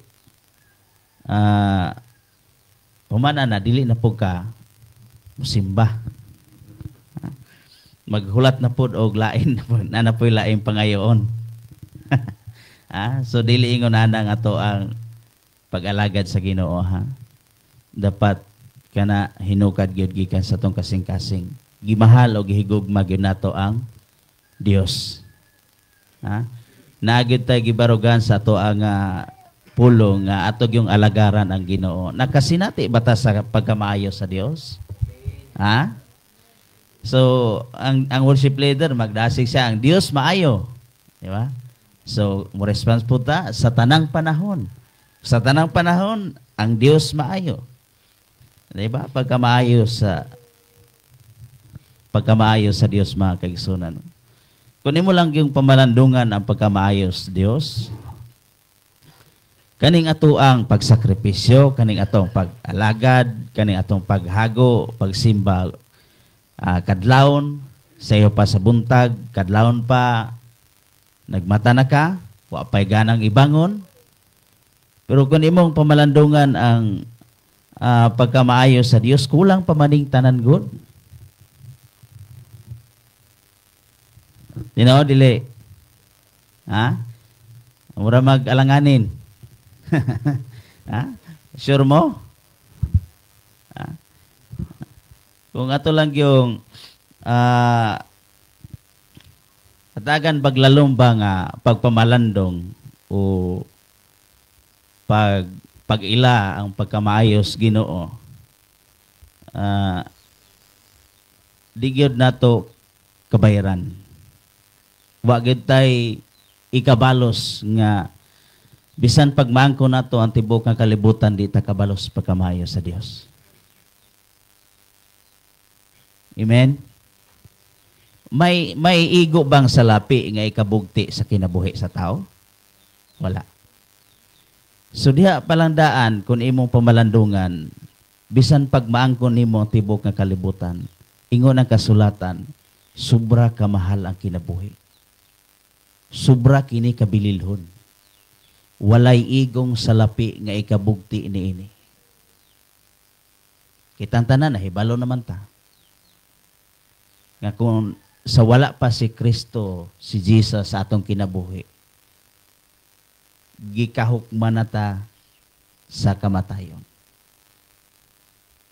humana na, dili na po ka musimba. Maghulat na pod og lain na na po'y laing pangayoon. So dili ingon ana nga ato ang pag-alagad sa Ginoo, ha. Dapat kana hinukad gyud gikan sa atong kasing-kasing. Gimahal o gihigugma gyud nato ang Dios. Ha? Naa gyud tay gibarugan sa ato ang pulong nga ato gyung alagaran ang Ginoo. Nakasinati ba ta sa pagkamaayo sa Dios? Ha? So ang worship leader magdasig siya ang Dios maayo, di ba? So mo response po ta sa tanang panahon. Sa tanang panahon ang Dios maayo. Di ba? Pagkamaayo sa Dios, mga kaigsunan. Kung imo lang yung pamalandungan ang pagkamaayo sa Dios, kaning ato ang pagsakripisyo, kaning atong pag-alagad, kaning atong paghago, pagsimba, kadlawon, sayo pa sa buntag, kadlawon pa, nagmata na ka, wa pa'y ganang ibangon. Pero kung imong pamalandungan ang pagkamaayo sa Dios, kulang pa maning tanan gud. Dino dili. Ha? Mura mag-alanganin. Ha? Sure mo? Ha? Kung ato lang yung Hatagan baglalom ba nga pagpamalandong o pag-ila ang pagkamaayos Ginoo, di gyud nato kabayaran. Wa gyud tay ikabalos nga bisan pagmangko nato ang tibuok nga kalibutan, di ta kabalos pagkamaayo sa Dios. Amen. May igo bang salapi nga ikabugti sa kinabuhi sa tao? Wala. So diha palang daan kung imong pamalandungan, bisan pagmaangkon nimo ang tibuok nga kalibutan, ingon ang kasulatan, sobra kamahal ang kinabuhi. Sobra kini kabililhon. Walay igong salapi nga ikabugti niini. Kitang tanan, nahibalo naman ta. Nga kung sa wala pa si Kristo, si Jesus sa atong kinabuhi, gikahukman na ta sa kamatayon.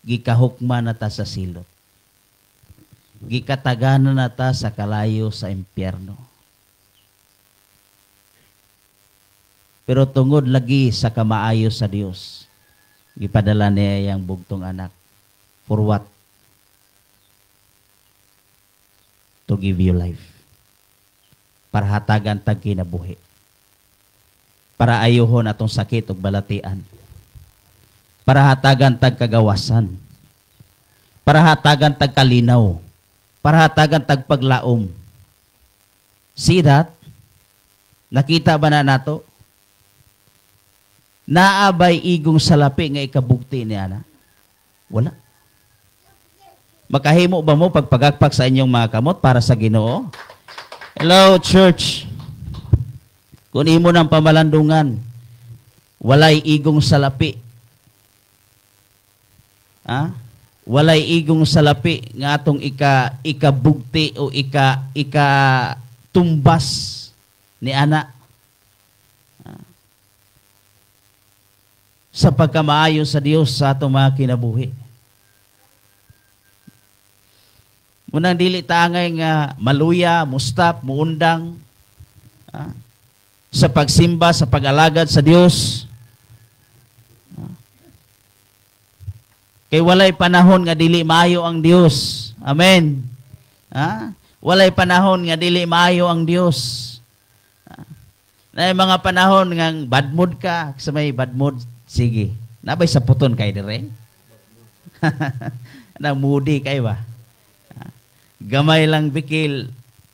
Gikahukman na ta sa silot. Gikataganan na ta sa kalayo sa impyerno. Pero tungod lagi sa kamaayo sa Dios, gipadala niya iyang bugtong anak. For what? To give you life. Para hatagan tag kinabuhi. Para ayuhon atong sakit ug balatian. Para hatagan tag kagawasan. Para hatagan tag kalinaw. Para hatagan tag paglaom. See that? Nakita ba na nato? Naabay igong salapi nga ikabugti ni ana? Wala. Makahimo ba mo pagpagakpak sa inyong mga kamot para sa Ginoo? Hello, church. Kung imo ng pamalandungan, walay igong salapi. Ha? Walay igong salapi nga atong ikabugti o ikatumbas ni ana. Sa pagkamaayo sa Dios sa atong mga kinabuhi. Munang dili taangay nga maluya, mustap, muundang, sa pagsimba, sa pag-alagad sa Dios. Kay walay panahon nga dili maayo ang Dios. Amen. Ha? Walay panahon nga dili maayo ang Dios. Na mga panahon nga bad mood ka, sa may bad mood, sige. Nabay sa puton kay dire. Na moody kay ba? Gamay lang bikil,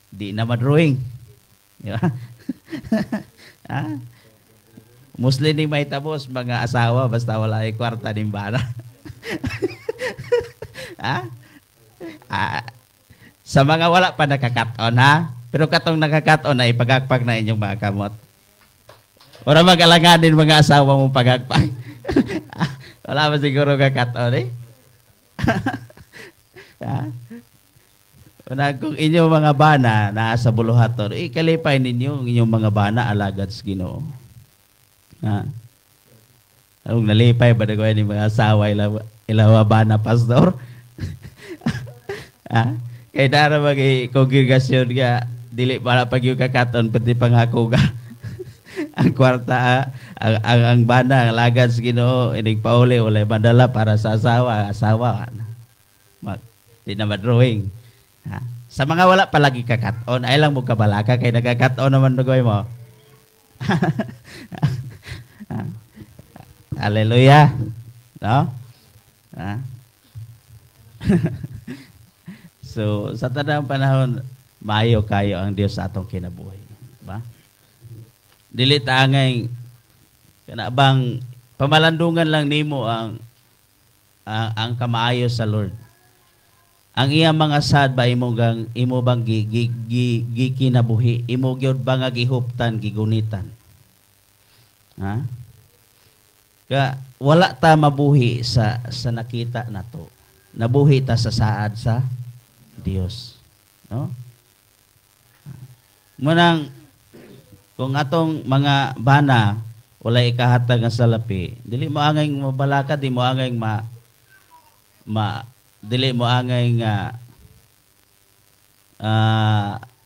di na madrawing. Di ba? Ha? Muslim ni may tabos, mga asawa, basta wala ay kwarta din bana. Ha? Sa mga wala pa nakakat-on, ha? Pero katong nakakat-on ay pagakpak na inyong mga kamot. Wala mag-alanganin mga asawa mong pagakpak. Wala ba siguro kakat-on, eh? Ha? Una, kung inyong mga bana naa sa buluhaton, ikalipay ninyo ang inyong mga bana alagad sa Ginoo. Ha? Kung nalipay ba na ni mga asawa ilawa bana, pastor? Ha? Kaya dara mag-kongregasyon ka, dili para pag yung kakaton, pati panghakuga. Ang kwarta, ang bana, ang alagad sa Ginoo, inig pauli, walay bandala para sa asawa, asawa. Di na madrawing. Ha? Sa mga wala palagi kakat-on, ay lang mo kabalaka kay nagkakat-on naman nugoy mo. Hallelujah. No? Ha? So, sa tanang panahon, maayo kayo ang Dios sa atong kinabuhi. Ba? Dili taangay kana bang pamalandungan lang nimo ang kamaayo sa Lord. Ang iya mga sad ba imo gang imo bang gikinabuhi, imo gyud ba nga gihuptan, gigunitan? Ha? Ka wala ta mabuhi sa nakita nato. Nabuhi ta sa saad sa Dios, no? Munang kung atong mga bana walay ikahatag nga salapi, dili mo angay mabalaka, di mo angay ma dili mo angay nga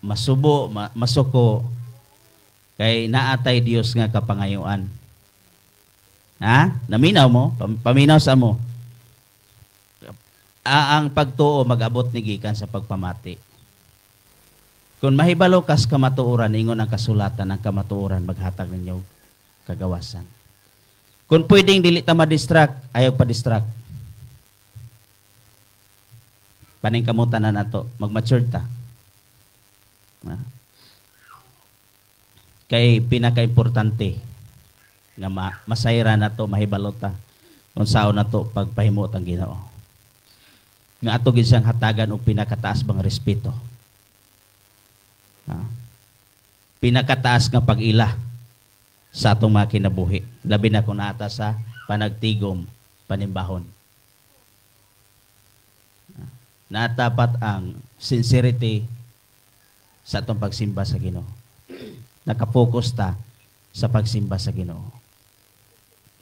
masubo, masuko, kay naatay Dios nga kapangayuan. Ha? Naminaw mo? Paminaw sa mo. Ang pagtuo mag-abot ni gikan sa pagpamati. Kung mahibalo kas kamatuoran, ingon ang kasulatan, ang kamatuoran maghatag ninyo kagawasan. Kung pwedeng dili ta ma-distract, ayaw pa-distract. Paningkamutan na nato, mag-mature ta. Ha? Kay pinaka-importante nga masayra na to, mahibalo ta kung saan na to pagpahimot ang Ginoo. Nga ato gid siyang hatagan og pinakataas bang respeto. Ha? Pinakataas nga pag-ila sa atong mga kinabuhi, labi na kung naata sa panagtigom panimbahon. Natapat ang sincerity sa atong pagsimba sa Ginoo. Nakapokus ta sa pagsimba sa Ginoo.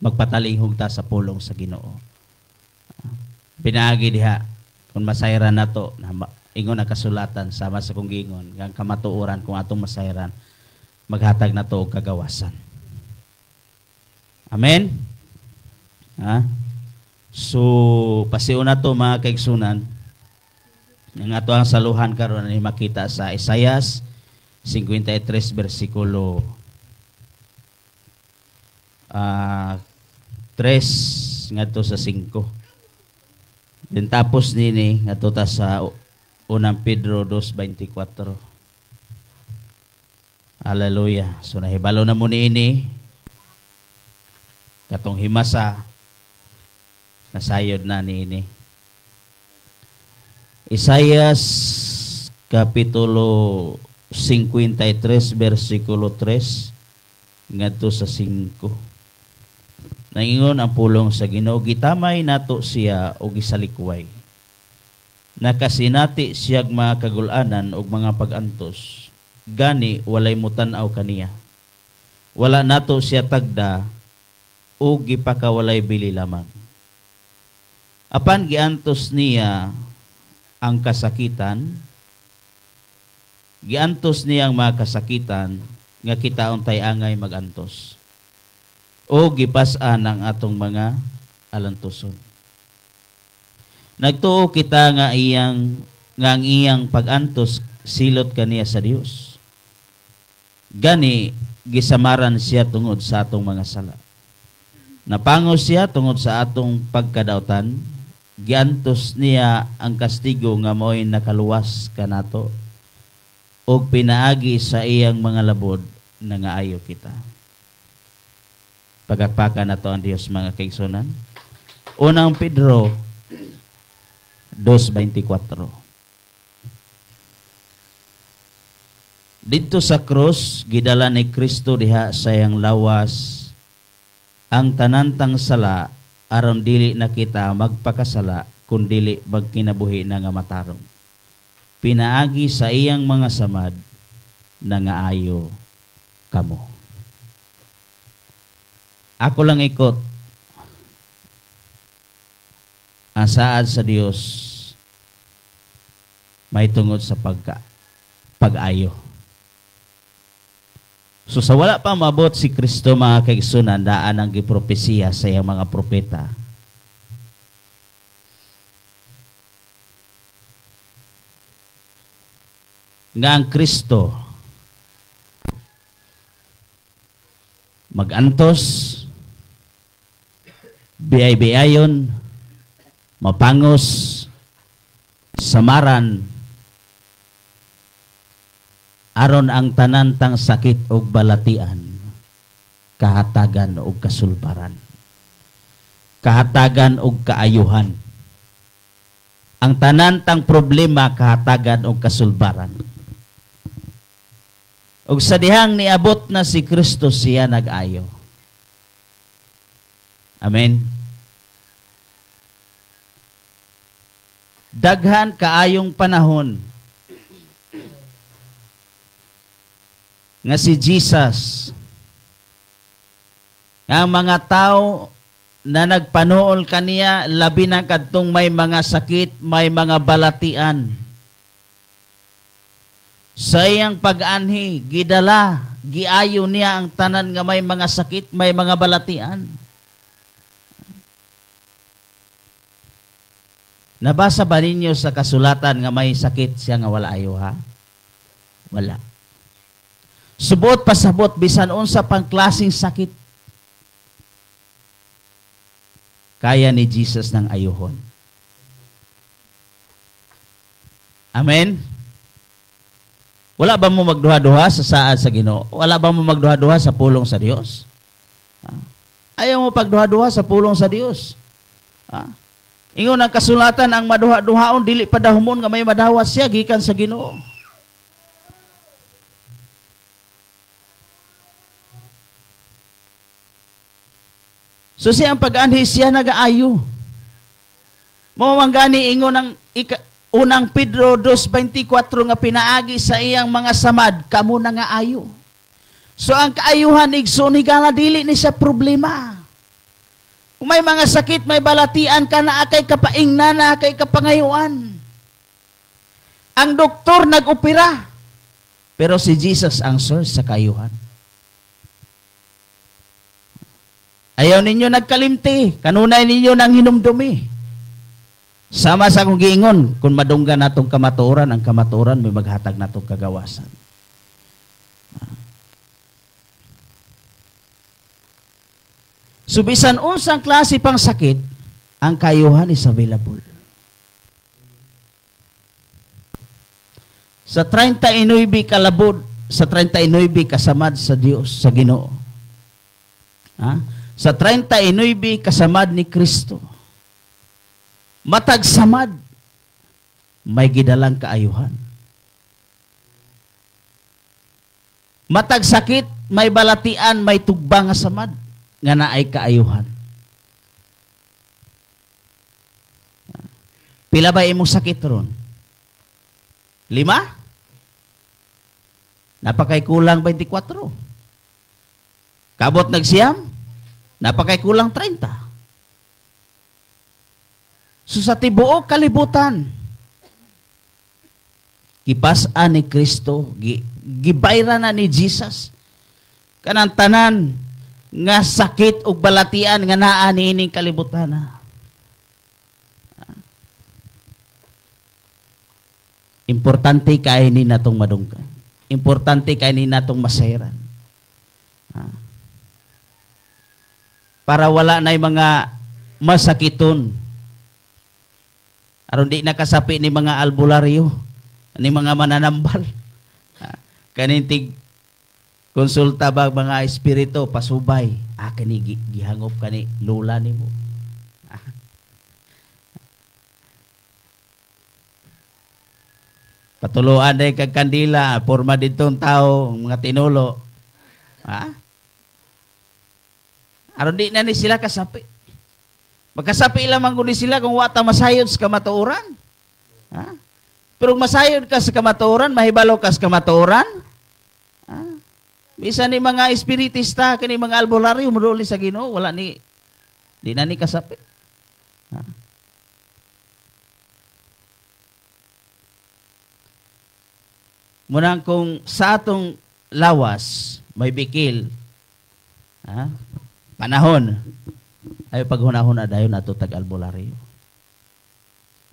Magpatalihog ta sa pulong sa Ginoo. Pinaagi diha kung masayran nato, ingon ang kasulatan sama sa kong giingon, ang kamatuoran kung atong masayran, maghatag nato og kagawasan. Amen? Ha? So, pasiuna na to mga kaigsunan. Ang ato ang saluhan karon ay makita sa Isaias 53 versikulo 3 ngadto sa 5. Then tapos nini ngadto ta sa unang Pedro 2:24. Hallelujah. So nahibalo na mo niini katong himasa nasayod na niini. Isaias kapitulo 53 versikulo 3 ngadto sa 5. Nangingon ang pulong sa Ginoo, gitamay nato siya og gisalikway. Nakasinati siyag mga kagulanan og mga pagantos. Gani walay mutan-aw kaniya. Wala nato siya tagda og gipakawalay bili lamang. Apan giantos niya ang kasakitan, giantos niya ang mga kasakitan nga kita untay angay magantos. O gipas-an ang atong mga alantuson. Nagtuo kita nga ang iyang pag-antos silot kaniya sa Dios. Gani gisamaran siya tungod sa atong mga sala. Napangos siya tungod sa atong pagkadautan. Giantos niya ang kastigo nga mao'y nakaluwas kanato og pinaagi sa iyang mga labod na ngaayo kita. Pagakpakan nato ang Dios mga kaigsunan. Unang Pedro 2:24. Didto sa krus gidala ni Kristo diha sa iyang lawas ang tanantang sala aron dili na kita magpakasala kun dili magkinabuhi na nga matarong. Pinaagi sa iyang mga samad na ngaayo kamo. Ako lang ikot ang saad sa Dios may tungod sa pag-ayo. So sa wala pa mabot si Kristo mga kaigsunan, daan ang gipropesiya sa iyang mga propeta. Nga ang Kristo magantos, biyay-biyayon, mapangos, samaran, aron ang tanantang sakit og balatian, kahatagan og kasulbaran, kahatagan og kaayuhan. Ang tanantang problema, kahatagan og kasulbaran. Og sa dihang niabot na si Kristo, siya nag-ayo. Amen. Daghan kaayong panahon nga si Jesus, nga mga tao na nagpanuol kaniya, labi na kadtong may mga sakit, may mga balatian. Sa iyang pag-anhi, gidala, giayo niya ang tanan nga may mga sakit, may mga balatian. Nabasa ba ninyo sa kasulatan nga may sakit siya nga wala ayo, ha? Wala. Subot pasabot bisan unsa pang klaseng sakit, kaya ni Jesus nang ayuhon. Amen? Wala ba mo magduha-duha sa saad sa Ginoo? Wala ba mo magduha-duha sa pulong sa Dios? Ayaw mo pagduha-duha sa pulong sa Dios. Ingon ang kasulatan, ang maduha-duhaon dili padahumon nga may madawas siya gikan sa Ginoo. So siya ang pag-anhi, siya nagaayo. Mao man gani ingon ang unang Pedro 2:24 nga pinaagi sa iyang mga samad, kamo na nga ayo. So ang kaayuhan igsoon higala dili ni sa problema. Kung may mga sakit, may balatian ka na akay kapaingna na akay kapangayuan. Ang doktor nag-opera, pero si Jesus ang source sa kaayuhan. Ayaw ninyo nagkalimti, kanunay ninyo nang hinumdumi. Sama sa akong giingon, kung madunggan natong kamatuoran, ang kamatuoran may maghatag natong kagawasan. So bisan unsang klase pang sakit, ang kayuhan is available. Sa 39 kalabod, sa 39 kasamad sa Dios, sa Ginoo. Ha? Sa 39 kasamad ni Kristo. Matag samad, may gidalang kaayuhan. Matag sakit, may balatian, may tugbang nga samad, nga naay kaayuhan. Pila ba imong sakit ron? 5? Napakay kulang 24. Kabot nagsiyam? Napakay kulang 30. So sa tibuok kalibutan, gipas-an ni Kristo, gibayra na ni Jesus kanang tanan nga sakit ug balatian nga naa niining kalibutan. Importante kay ni natong madunggan. Importante kay ni natong masayran. Para wala na'y mga masakiton. Aron di nakasapi ni mga albularyo, ni mga mananambal. Kanintig konsulta ba mga espiritu, pasubay. Kani gihangop kani lula nimo. Patuluan day kag kandila, porma ditong tao, mga tinulo. Aron di na ni sila kasapi. Magkasapi lamang kundi sila kung wata masayod sa kamatuoran. Ha? Pero kung masayod ka sa kamatuoran, mahibalo ka sa kamatuoran. Ha? Bisan ni mga espiritista, kani mga albularyo, muduli sa Ginoo, wala ni, di na ni kasapi. Ha? Munang kung sa atong lawas, may bikil, ha? Panahon, ay paghunahuna dayon ato tag albularyo.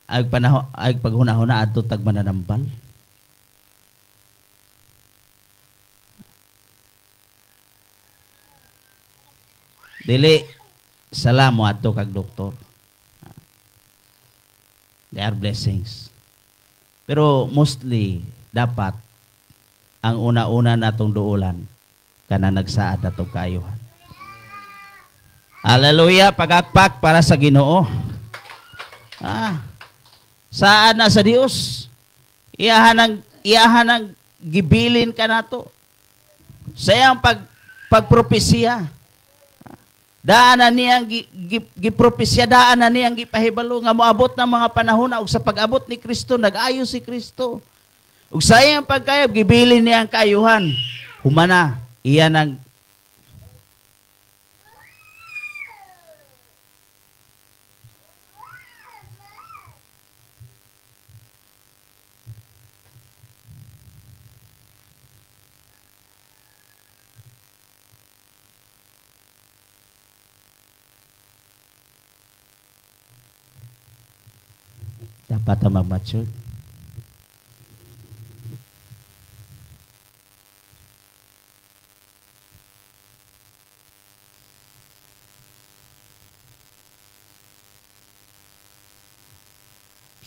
Ay panahon, ay paghunahuna ato tag mananambal. Dili salamo ato kag doktor. They are blessings. Pero mostly dapat ang una-una natong duolan kana nagsaad atong kaayuhan. Hallelujah, pagakpak para sa Ginoo. Saan na sa Dios? Iyahan ang gibilin ka nato. Sa iyang pagpropesiya. Daan na niyang gipropesiya, daan na niyang gipahibalo nga moabot ng mga panahon na ug sa pag-abot ni Kristo nag-ayo si Kristo. Ug sa iyang pagkayab gibilin niya ang kaayuhan. Humana, iyan ang Dapat ta mag-mature.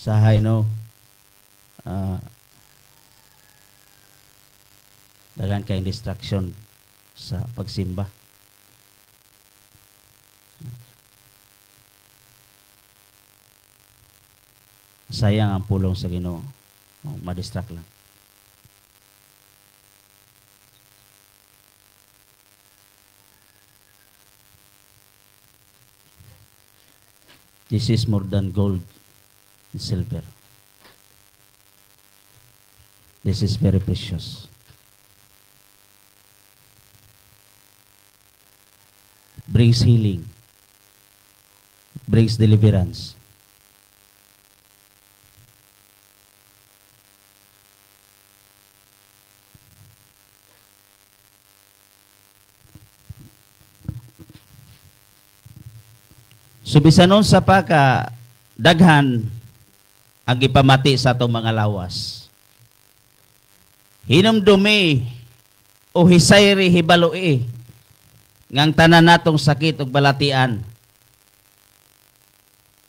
Sahay, no? Daghan kay distraction sa pagsimba. Sayang ang pulong sa Ginoo. Oh, ma-distract lang. This is more than gold and silver. This is very precious. It brings healing. It brings deliverance. So bisan unsa pa ka daghan ang gipamati sa atong mga lawas. Hinumdumi o hisayri hibaloi ngang tanan natong sakit ug balatian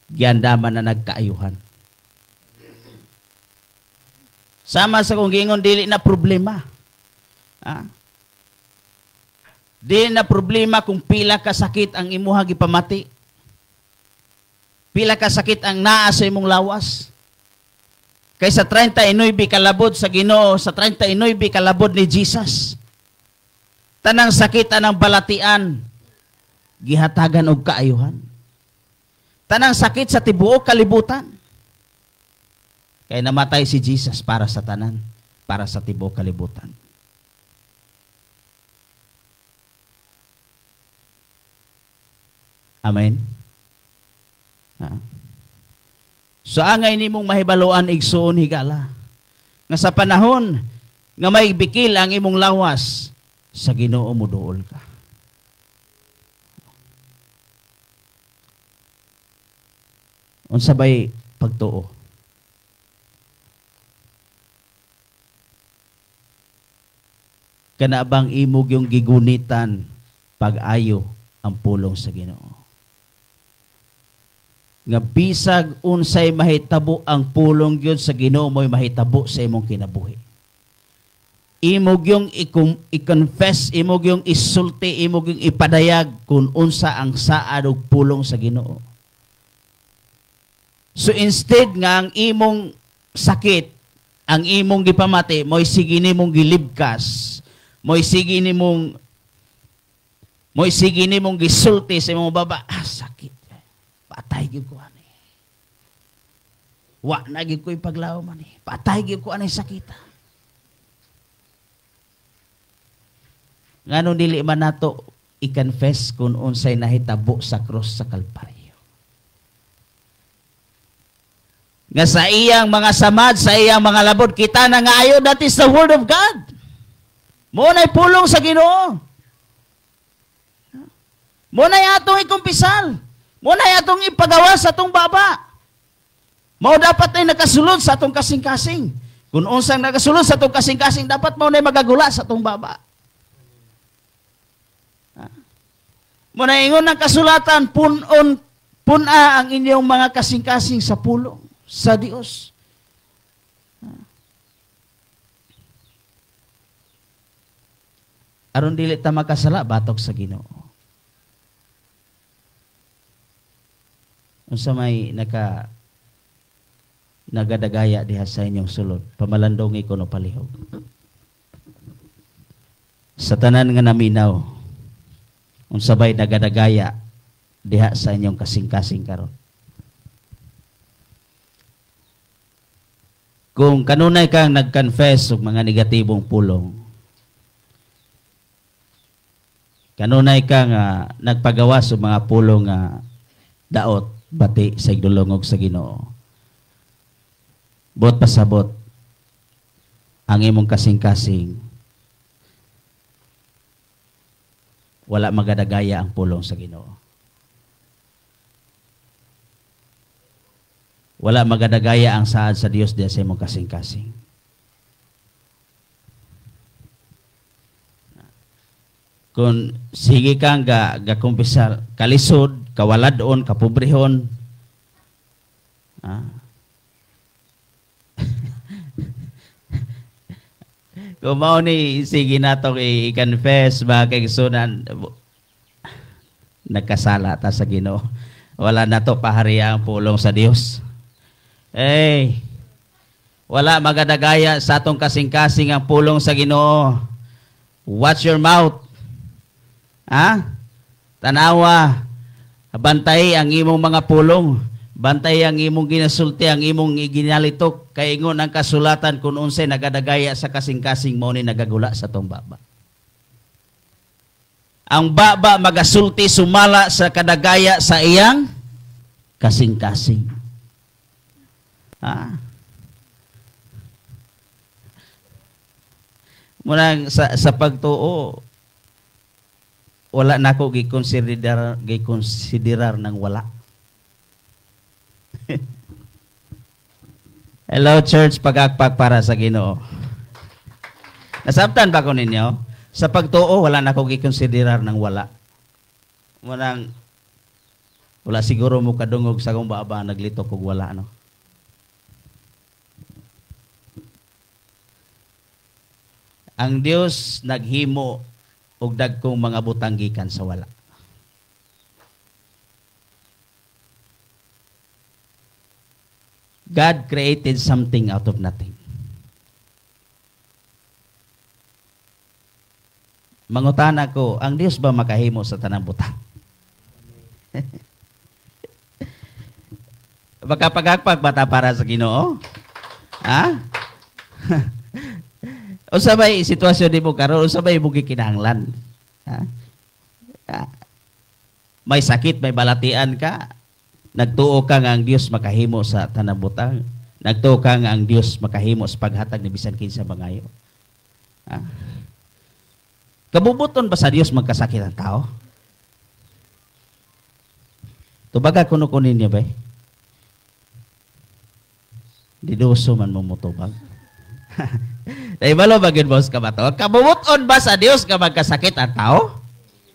giandaman na nagkaayuhan. Sama sa kung giingon, dili na problema. Ha? Dili na problema kung pila ka sakit ang imuha gipamati. Pila ka sakit ang naa sa imong lawas. Kay sa 39 kalabod sa Ginoo, sa 39 kalabod ni Jesus. Tanang sakit, tanang balatian, gihatagan og kaayuhan. Tanang sakit sa tibuok kalibutan. Kay namatay si Jesus para sa tanan, para sa tibuok kalibutan. Amen. Ha? So angay nimong mahibaluan igsuon higala nga sa panahon nga may bikil ang imong lawas, sa Ginoo moduol ka. Unsa bay pagtuo? Kana bang imog yung gigunitan pag-ayo ang pulong sa Ginoo? Nga bisag unsay mahitabo ang pulong gyud sa Ginoo mo'y mahitabo sa imong kinabuhi. Imog yung i-confess, imog yung isulti, imog yung ipadayag kung unsa ang saad og pulong sa Ginoo. So instead nga ang imong sakit, ang imong gipamati, mo'y sige nimong gilibkas, mo'y sige nimong gisulti sa imong baba, sakit. Patay gyud ko ani. Wa na gyud ko ipaglaom ani. Patay gyud ko ani sakita. Ngano dili man nato i-confess kung unsay nahitabo sa krus sa Kalbaryo. Nga sa iyang mga samad, sa iyang mga labod, kita na nga ayo, that is the word of God. Mo nay pulong sa Ginoo. Mo nay atong ikumpisal. Mo nay atong ipagawa sa atong baba. Mao dapat ay nakasulod sa atong kasing-kasing. Kung unsang nakasulod sa atong kasing-kasing, dapat mao nay magagula sa atong baba. Mo nay ingon ang kasulatan, punon puna ang inyong mga kasing-kasing sa pulong sa Dios. Aron dili ta makasala, batok sa Ginoo. Unsa may nagadagaya diha sa inyong sulod, pamalandongi ko no palihog. Sa tanan nga naminaw, unsa bay nagadagaya diha sa inyong kasing-kasing karon. Kung kanunay kang nag-confess og mga negatibong pulong, kanunay kang nagpagawas og mga pulong nga daot bati sa igdulongog sa Ginoo, buot pasabot ang imong kasing-kasing, wala magadagaya ang pulong sa Ginoo. Wala magadagaya ang saad sa Dios diha sa imong kasing-kasing. Kung sige kang gakumpisar, kalisod, kawaladon, kapobrehon, Kung mao ni sige natong i-confess mga kaigsunan, nagkasala ta sa Ginoo. Wala na to pahariya ang pulong sa Dios. Hey, wala magadagaya sa atong kasing-kasing ang pulong sa Ginoo. Watch your mouth. Ha? Tanawa. Bantay ang imong mga pulong. Bantay ang imong ginasulti, ang imong ginalitok. Kay ingon ang kasulatan kung unsay nagadagaya sa kasing-kasing mao ni nagagula sa tong baba. Ang baba magasulti sumala sa kadagaya sa iyang kasing-kasing. Ha? Munang sa pagtuo, wala na ako gikonsiderar ng wala. Hello church, pagakpak para sa Ginoo. Nasabtan ba ko ninyo? Sa pagtuo, wala na ako gikonsiderar ng wala. Munang, wala siguro mo kadungog sa kong baba naglito kog wala, no? Ang Dios naghimo og dagkong mga butang gikan sa wala. God created something out of nothing. Mangutana ko, ang Dios ba makahimo sa tanang butang? Makapagakpak ba ta para sa Ginoo? Ha? Unsa bay sitwasyon nimo karon? Unsa bay imong gikinahanglan? Ha? May sakit, may balatian ka. Nagtuo ka nga ang Dios makahimo sa tanang butang. Nagtuo ka nga ang Dios makahimo sa paghatag ni bisan kinsa mangayo. Ha? Kabubuton ba sa Dios magkasakit ang tao? Tubaga kuno ko ninyo ba? Diduso man mo motubag. Naibalo ba gyud boss ka ba to? Kabubuton ba sa Dios nga magkasakit ang tao?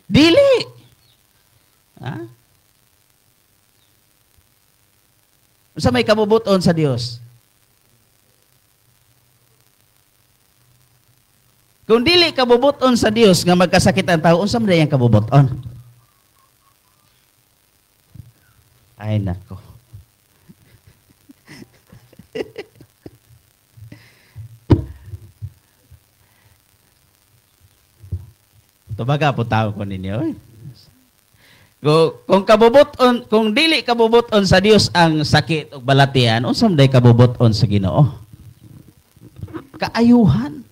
Dili. Ha? Unsa may kabubuton sa Dios? Kung dili kabubuton sa Dios nga magkasakit ang tao, unsa man dayang kabubuton? Ay nako. Tubaga po tao ko ninyo. Eh. Kung kabubuton, kung dili kabubuton sa Dios ang sakit ug balatian, unsa man day kabubuton sa Ginoo? Kaayuhan.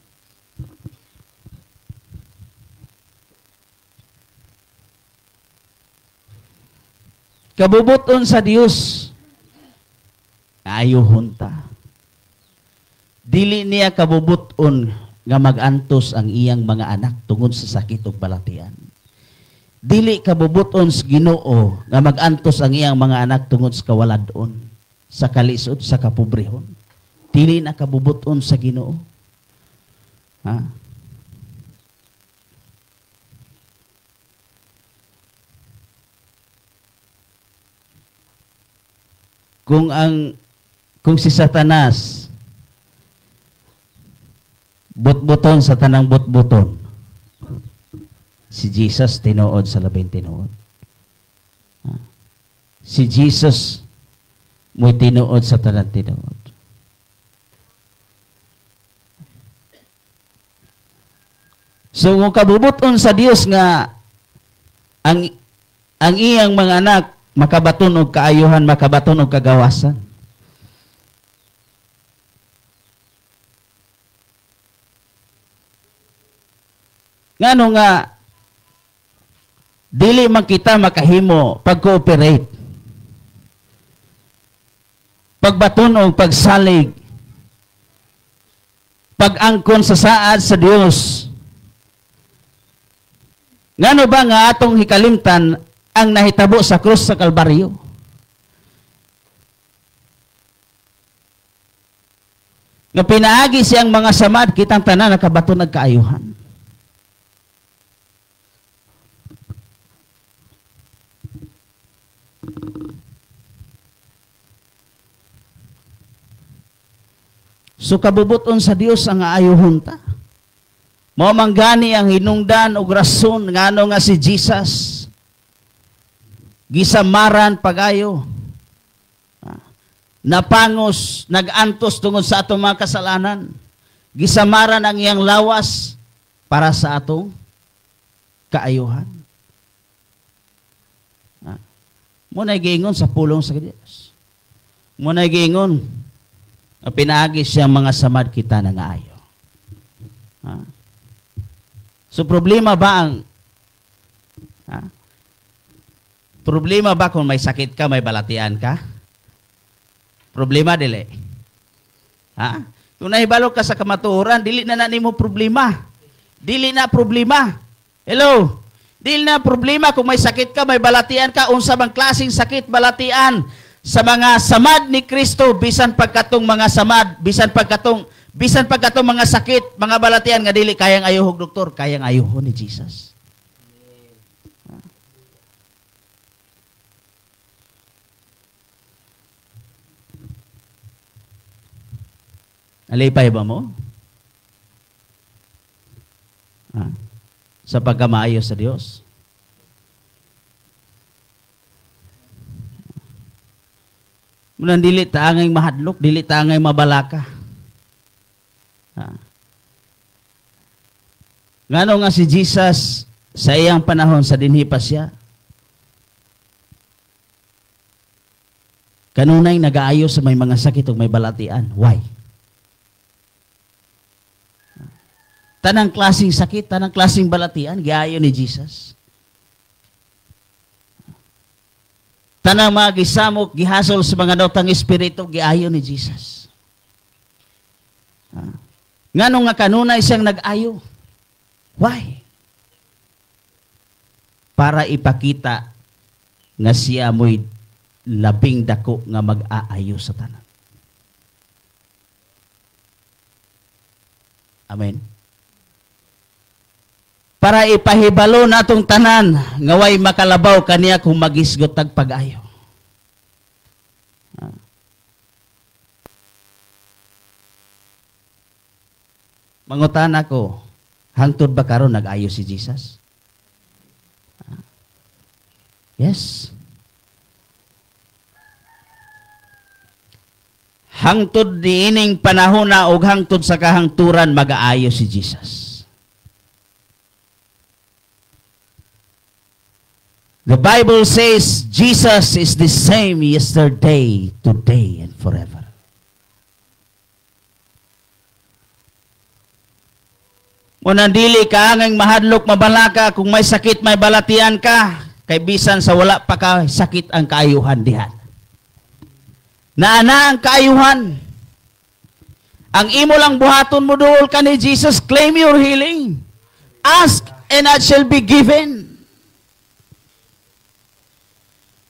Kabubuton sa Dios, kaayuhon ta. Dili niya kabubuton nga magantos ang iyang mga anak tungod sa sakit ug balatian. Dili kabubuton sa Ginoo nga magantos ang iyang mga anak tungod sa kawaladon, sa kalisod, sa kapobrehon. Dili na kabubuton sa Ginoo. Ha? Kung si Satanas butbuton sa tanang butbuton, si Jesus tinuod sa labing tinuod. Si Jesus mo'y tinuod sa tanang tinuod. So kung kabubuton sa Dios nga ang iyang mga anak makabaton og kaayuhan, makabaton og kagawasan. Ngano nga dili man kita makahimo pag-cooperate, pagbaton og pagsalig, pag-angkon sa saad sa Dios. Ngano ba nga atong hikalimtan ang nahitabo sa krus sa Kalbaryo? Nga pinaagi siyang mga samad, kitang tanan nakabato nagkaayuhan. So kabubuton sa Dios ang aayuhon ta. Mao man gani ang hinungdan og rason ngano nga si Jesus gisamaran pagayo, napangos, nagantos tungod sa atong mga kasalanan. Gisamaran ang iyang lawas para sa atong kaayuhan. Muna'y giingon sa pulong sa Dios. Muna'y giingon pinaagi siya mga samad kita na ngaayo. So problema ba ang problema ba kung may sakit ka, may balatian ka? Problema dili. Ha? Kung nahibalo ka sa kamatuoran, dili na na nimo problema. Dili na problema. Hello? Dili na problema kung may sakit ka, may balatian ka, unsa bang klaseng sakit, balatian sa mga samad ni Kristo, bisan pagkatong mga samad, bisan pagkatong mga sakit, mga balatian nga dili kayang ayuhog doktor, kayang ayuhon ni Jesus. Alipay ba mo? Ha? Sa pagkamaayo sa Dios. Mulang dili taangay mahadlok, dili taangay mabalaka. Ha? Ngano nga si Jesus sa iyang panahon sa dinhi pa siya, kanunay nagaayo sa may mga sakit ug may balatian. Why? Tanang klaseng sakit, tanang klaseng balatian, giayo ni Jesus. Tanang mga gisamok, gihasol sa mga dotang espiritu, giayo ni Jesus. Ngano nga kanunay siyang nag-ayo? Why? Para ipakita nga siya mo'y labing dako nga mag-aayo sa tanan. Amen. Para ipahibalo natong tanan nga way makalabaw kaniya kung magisgot tag pag-ayo. Mangutan ako, hangtod ba karon nag-ayo si Jesus? Yes. Hangtod niining panahon na og hangtod sa kahangturan mag-aayo si Jesus. The Bible says Jesus is the same yesterday, today, and forever. Muna dili ka ang mahadlok mabalaka kung may sakit may balatian ka, kay bisan sa wala pa ka sakit ang kaayuhan diha. Naana ang kaayuhan. Ang imo lang buhaton mo duol ka ni Jesus, claim your healing. Ask and it shall be given.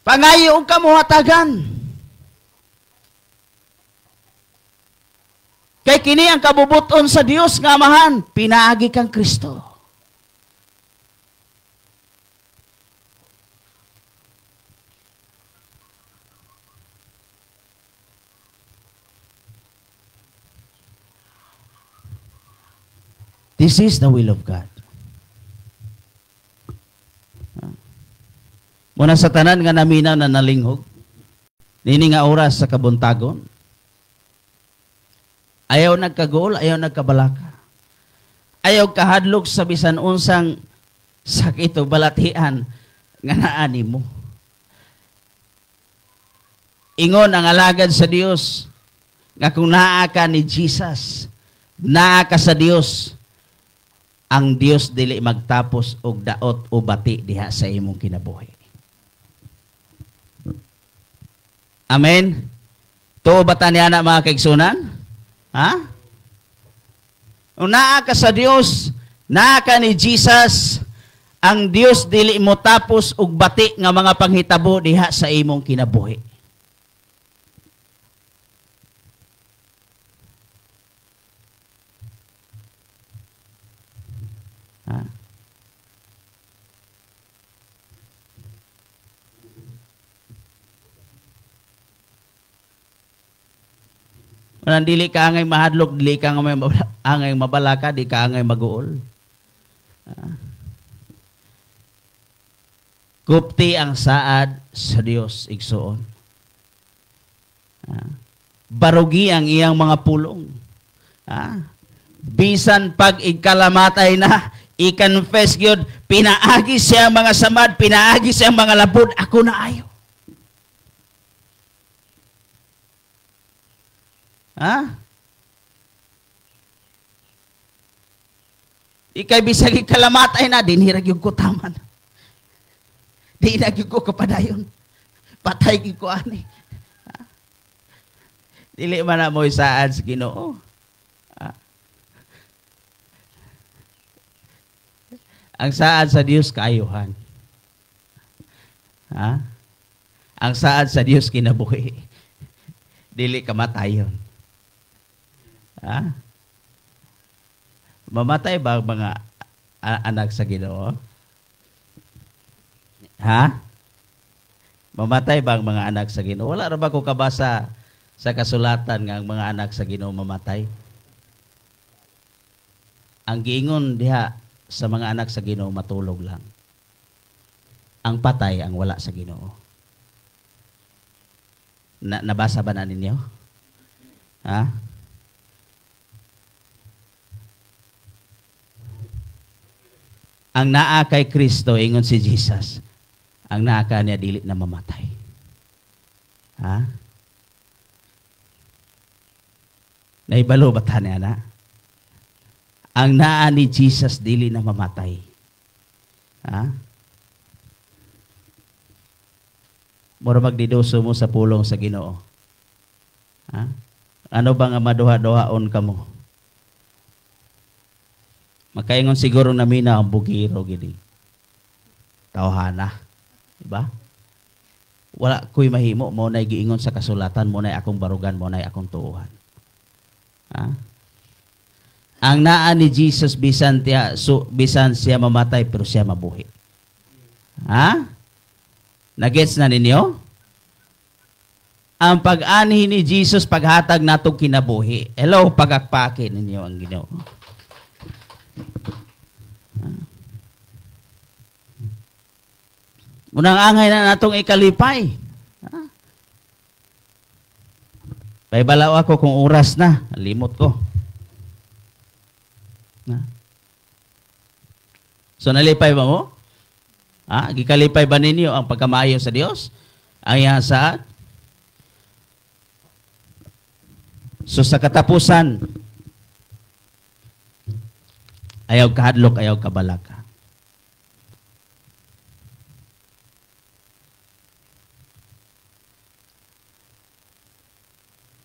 Pangayo ka muhatagan. Kay kini ang kabubuton sa Dios nga Amahan, pinaagi kang Kristo. This is the will of God. Muna sa tanan nga naminaw na nalinghog, nini nga oras sa kabuntagon, ayaw nagkagool, ayaw nagkabalaka. Ayaw kahadlok sa bisan unsang sakit o balatian nga naani mo. Ingon ang alagad sa Dios nga kung naa ka ni Jesus, naa ka sa Dios, ang Dios dili magtapos og daot o bati diha sa imong kinabuhi. Amen? Tuo ba ta niya na mga kaigsunan? Ha? Kung naa ka sa Dios, naa ka ni Jesus, ang Dios dili mo tapos og bati nga mga panghitabo diha sa imong kinabuhi. Ha? Unang dili ka angay mahadlok, dili ka angay mabalaka, di ka angay maguol. Kupti ang saad sa Dios, igsuon. Barugi ang iyang mga pulong. Bisan pag ikalamatay na, i-confess gyud, pinaagi siya ang mga samad, pinaagi siya ang mga labod, ako na ayo. Ha? Ikay bisag ikalamatay na, dinhirag yung ko taman. Di na gyud ko kapadayon. Patay gyud ko ani. Ha? Dili man na mo isaad sa Ginoo. Ha? Ang saad sa Dios kaayuhan. Ha? Ang saad sa Dios kinabuhi. Dili kamatayon. Ha? Mamatay ba ang mga anak sa Ginoo? Ha? Mamatay ba ang mga anak sa Ginoo? Wala ra ba ko kabasa sa kasulatan nga ang mga anak sa Ginoo mamatay? Ang giingon diha sa mga anak sa Ginoo matulog lang. Ang patay ang wala sa Ginoo. Nabasa ba na ninyo? Ha? Ang naa kay Kristo, ingon si Jesus, ang naa ka niya dili na mamatay. Ha? Naibalo ba ta niya na? Ang naa ni Jesus dili na mamatay. Ha? Mura magdiduso mo sa pulong sa Ginoo. Ha? Ano ba nga maduha-duhaon ka mo? Makaingon siguro namina ang bugiro gini. Tawhana. Diba? Wala ko'y mahimo, mo na'y giingon sa kasulatan, mo na'y akong barugan, mo na'y akong tuuhan. Ha? Ang naa ni Jesus bisan tiya, so, bisan siya mamatay pero siya mabuhi. Ha? Nagets na ninyo? Ang pag-anhi ni Jesus paghatag natong kinabuhi. Hello, pagakpake ninyo ang Ginoo. Unang angay na natong ikalipay. Ha? Paibalaw ako kung oras na. Limot ko. Ha? So nalipay ba mo? Ha? Gikalipay ba ninyo ang pagkamaayo sa Dios? Ang iyang saad? So sa katapusan, ayaw kahadlok, ayaw kabalaka.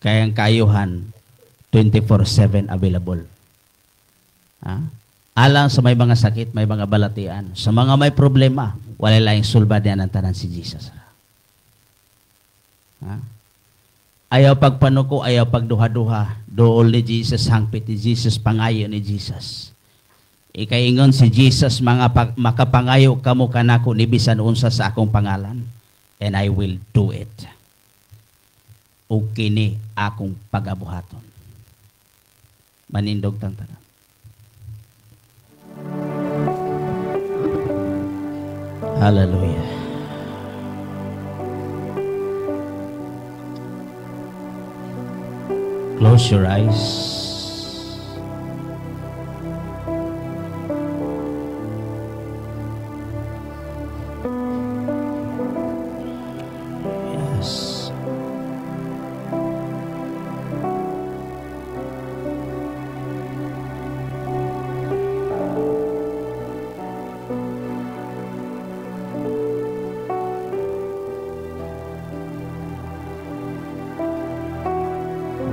Kaya ang kaayuhan, 24/7 available. Ha? Alang sa may mga sakit, may mga balatian, sa mga may problema, wala laing sulba diyan ang tanan si Jesus. Ha? Ayaw pagpanuko, ayaw pagduha-duha, dool ni Jesus, hangpit ni Jesus, pangayo ni Jesus. Ikaingon si Jesus, mga makapangayo kamo kanako ni bisan unsa sa akong pangalan, and I will do it. O kini akong pagabuhaton. Manindog tang tanan. Hallelujah. Close your eyes. Yes.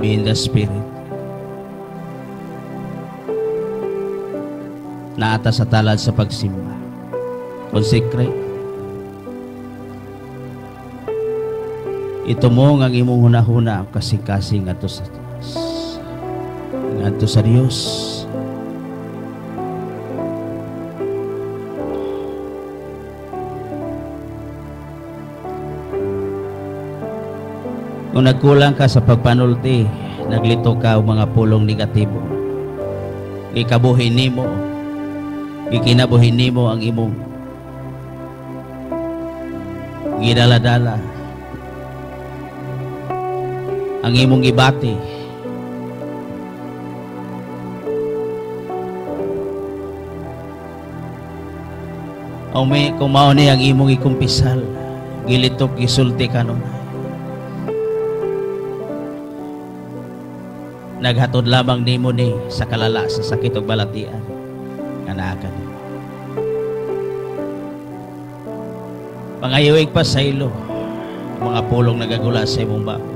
Be in the Spirit. Naata sa talad sa pagsimba. Consecrate. Ito mo ang imong hunahuna kasing-kasing ngadto sa Diyos. Ngadto sa Diyos. Kung nagkulang ka sa pagpanulti, naglito ka og mga pulong negatibo. Gikabuhi nimo, gikinabuhi nimo ang imong gidala-dala, ang imong gibati. O may kung mao ni ang imong ikumpisal, gilitok gisulti kanunay. Naghatod lamang nimo ni sa kalala sa sakit ug balatian nga naa kanimo. Pangayuig pa sa ilo mga pulong nagagula sa imong baba.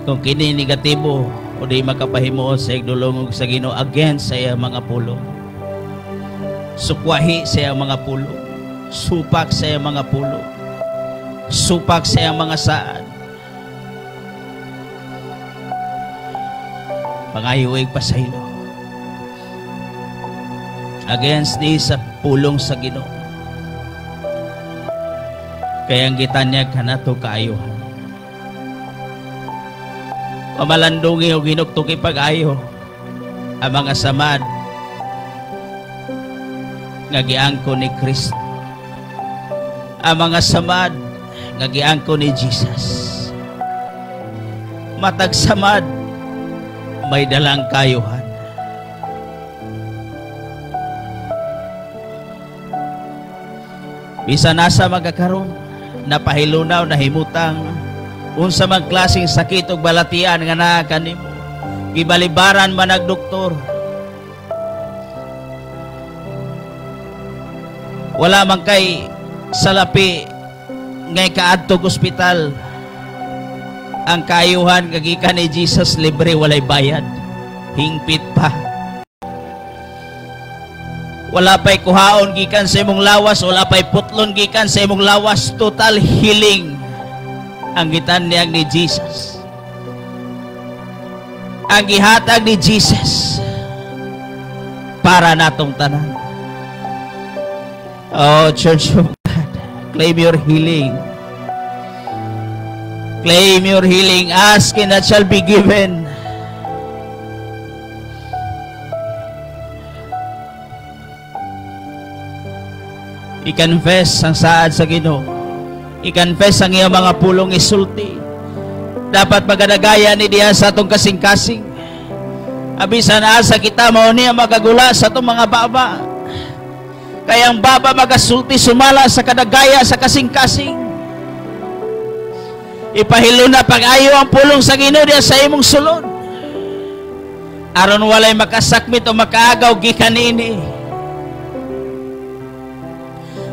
Kung kini negatibo o di makapahimuon sa igdulong sa Ginoo against sa iyang mga pulong, sukwahi sa iyang mga pulong, supak sa iyang mga pulong, supak sa iyang mga saad. Pangayuig pa sa ilo against ni sa pulong sa Ginoo. Kaya ang gitanyag kanato kaayuhan. Pamalandungi o ginuktuki pag-ayo ang mga samad nga giangko ni Kristo, ang mga samad nga giangko ni Jesus. Matag samad may dalang kayuhan. Bisan nasa magkakaroon, napahilunaw, nahimutang unsa man klaseng sakit og balatian nga naa kanimo, gibalibaran man ang doktor, wala man kay salapi ngay kaadtog ospital. Ang kaayuhan kagikan ni Jesus libre, walay bayad, hingpit pa. Wala pa'y kuhaon gikan sa imong lawas, wala pa'y putlon gikan sa imong lawas. Total healing ang gitanyag ni Jesus, ang gihatag ni Jesus para natong tanan. Oh, Church of God, claim your healing. Claim your healing. Ask and that shall be given. I-confess ang saad sa Ginoo. I-confess ang iyang mga pulong isulti. Dapat magadagaya ni diha sa atong kasing-kasing. Abisan asa kita mao niya magagula sa atong mga baba. Kaya ang baba magasulti sumala sa kadagaya sa kasing-kasing. Ipahilo na pag-ayo ang pulong sa Ginoo diha sa imong sulod. Aron walay makasakmit o makaagaw gikan niini.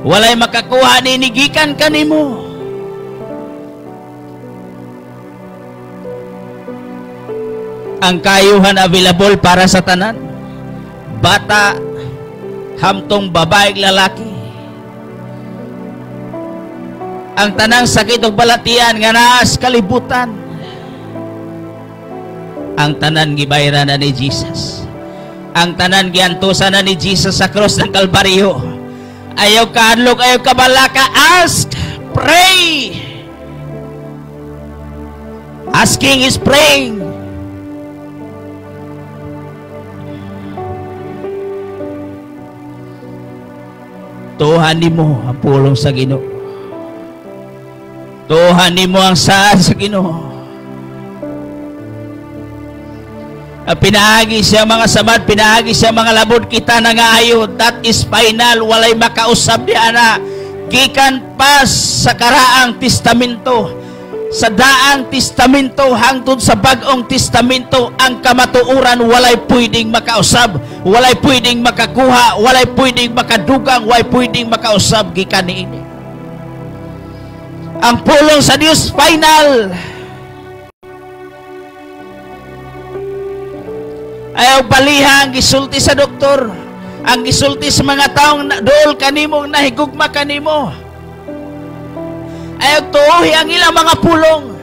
Walay makakuha nini gikan kanimo. Ang kayuhan available para sa tanan, bata hamtong babae lalaki. Ang tanang sakit ug balatian nga naa sa kalibutan, ang tanan gibayaran na ni Jesus. Ang tanan giantusan na ni Jesus sa cross ng Kalbaryo. Ayaw kaadlok, ayaw kabalaka. Ask, pray. Asking is praying. Tuhan nimo ang pulong sa Ginoo. Tuhan nimo ang saad sa Ginoo. Pinaagi siya mga samad, pinaagi siya mga labod, kita nangaayo. That is final. Walay makausab di ana. Gikan pa sa karaang testamento, sa daang testamento hangtod sa bag-ong testamento, ang kamatuoran walay pwedeng makausab, walay pwedeng makakuha, walay pwedeng makadugang, walay pwedeng makausab gikan niini. Ang pulong sa Dios final. Ayaw baliha ang gisulti sa doktor, ang gisulti sa mga taong dool kanimo, nahigugma kanimo. Ayaw tuohi ang ilang mga pulong.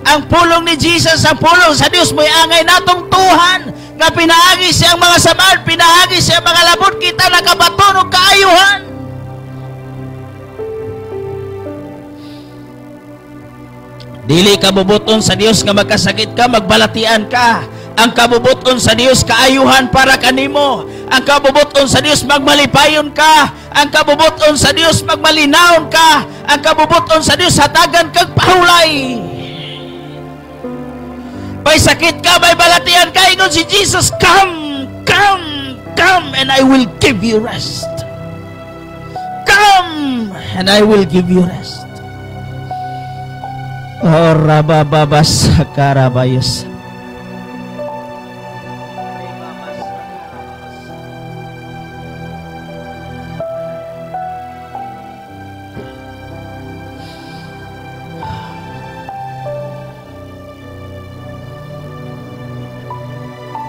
Ang pulong ni Jesus, ang pulong sa Dios mo'y angay natong tuhan nga pinaagi siyang mga samad, pinaagi siyang mga labot, kita nakabaton og kaayuhan. Dili kabubuton sa Dios nga magkasakit ka, magbalatian ka. Ang kabubuton sa Dios kaayuhan para kanimo. Ang kabubuton sa Dios magmalipayon ka. Ang kabubuton sa Dios magmalinawon ka. Ang kabubuton sa Dios hatagan kag pahulay. May sakit ka, may balatian ka, ingon si Jesus, come, come, come, and I will give you rest. Come, and I will give you rest. Oh, rabababas, karabayos.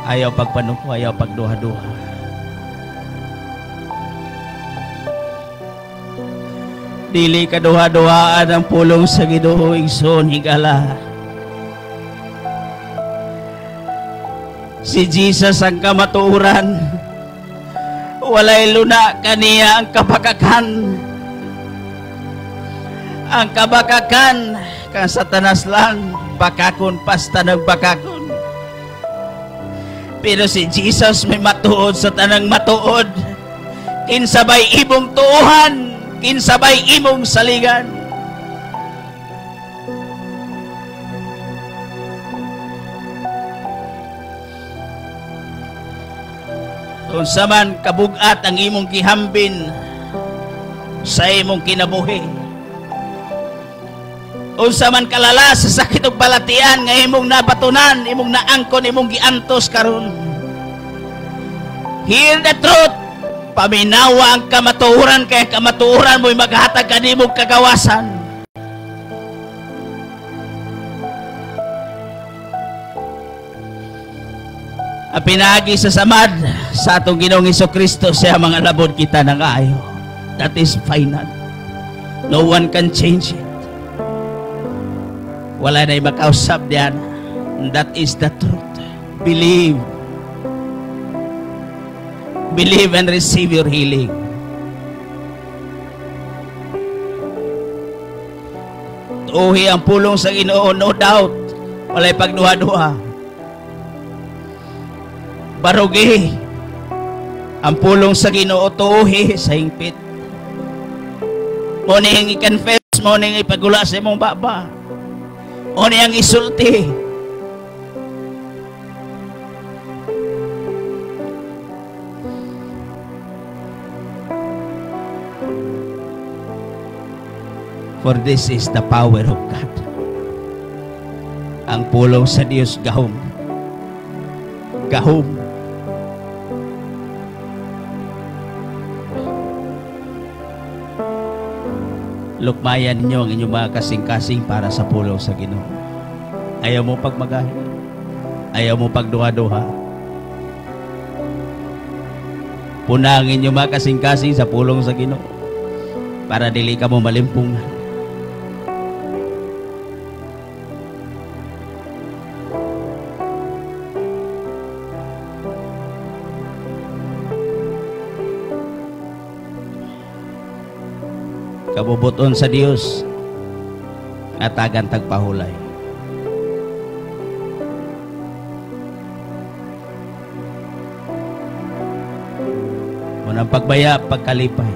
Ayaw pagpanuko, ayaw pagduha-duha. Dili kaduha-duhaan ang pulong sa Ginoo, igsoon higala. Si Jesus ang kamatuoran. Walay luna kaniya ang kabakakan. Ang kabakakan kang Satanas lang, bakakon pasta nagbakakon. Pero si Jesus may matuod sa tanang matuod. Kinsabay imong tuohan, kinsabay imong saligan. Kung saman kabugat ang imong gihambin sa imong kinabuhi, unsa man kalala sa sakit ug balatian nga imong nabatunan, imong naangkon, imong giantos karon. Hear the truth. Paminawa ang kamatuoran, kay kamatuoran mo'y maghatag kanimong kagawasan. Ang pinaagi sa samad sa atong Ginoong Hesukristo, siya mga labod kita ng ayo. That is final. No one can change it. Wala na'y makausap diyan. That is the truth. Believe. Believe and receive your healing. Tuuhi ang pulong sa Ginoo, no doubt. Wala'y pagduha-duha. Barugi ang pulong sa Ginoo, tuuhi sa hingpit. Mo ning i-confess, mo ning ipagula sa imong baba. O niyang isulti. For this is the power of God. Ang pulong sa Diyos, gahom. Gahom. Lukmayan ninyo ang inyong mga kasing-kasing para sa pulong sa Ginoo. Ayaw mo pagmagahi. Ayaw mo pagduha-duha. Puna ang inyong mga kasing-kasing sa pulong sa Ginoo para dili ka mo malimpungan. Kabubuton sa Dios atagan tagpahulay. Unang pagbaya, pagkalipay.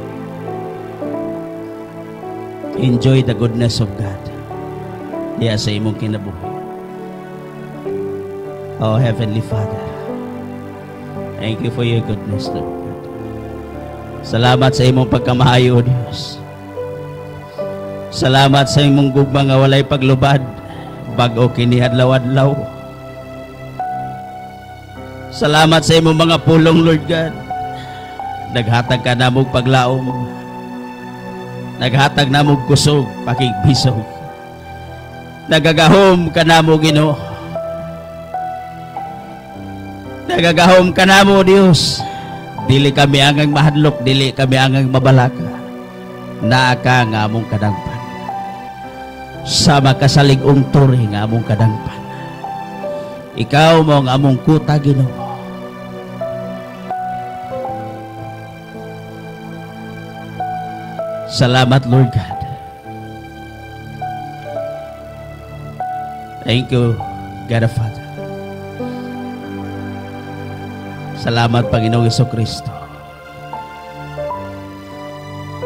Enjoy the goodness of God diya sa imong kinabuhi. Oh Heavenly Father, thank you for your goodness, Lord God. Salamat sa imong pagkamaayo, Dios. Salamat sa imong gugma nga walay paglubad, bag-o kini adlaw-adlaw. Salamat sa imong mga pulong, Lord God. Naghatag ka namog paglaom. Naghatag namog kusog, pakigbisog. Nagagahom ka namo, Ginoo. Nagagahom ka namo, Dios. Dili kami angang mahadlok, dili kami angang mabalaka. Naa ka nga among kadangpan. Sama ka sa lig-ong tore nga among kadangpan. Ikaw mo ang among kuta, Ginoo. Salamat, Lord God. Thank you, God the Father. Salamat, Panginoong Kristo,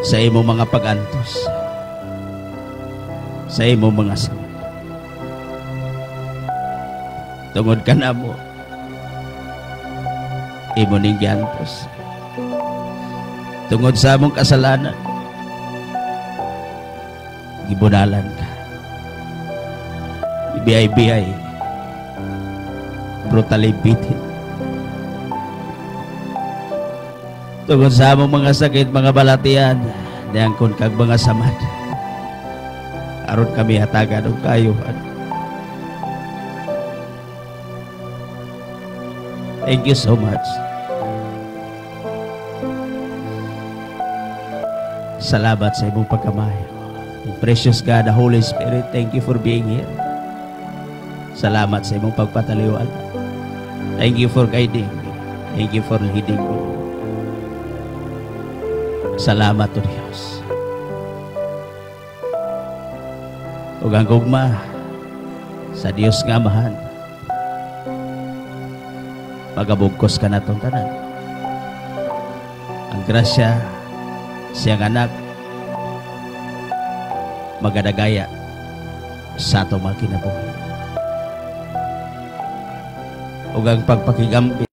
sa imong mga pagantos, sa imong mga samad. Tungod ka na mo, imo ning giantos. Tungod sa among kasalanan, gibunalan ka. Ibiyay-biyay, brutally beaten. Tungod sa among mga sakit, mga balatian, niangkon kag mga samad. Aron kami hatagan og kaayuhan. Thank you so much. Salamat sa imong pagkamayo. Precious God, the Holy Spirit, thank you for being here. Salamat sa imong pagpataliwala. Thank you for guiding me. Thank you for leading me. Salamat o Diyos. Ug ang gugma sa Dios nga Amahan, magabugkos ka natong tanan. Ang grasya siyang anak magadagaya sa atong mga kinabuhi. Ug ang pagpakigambi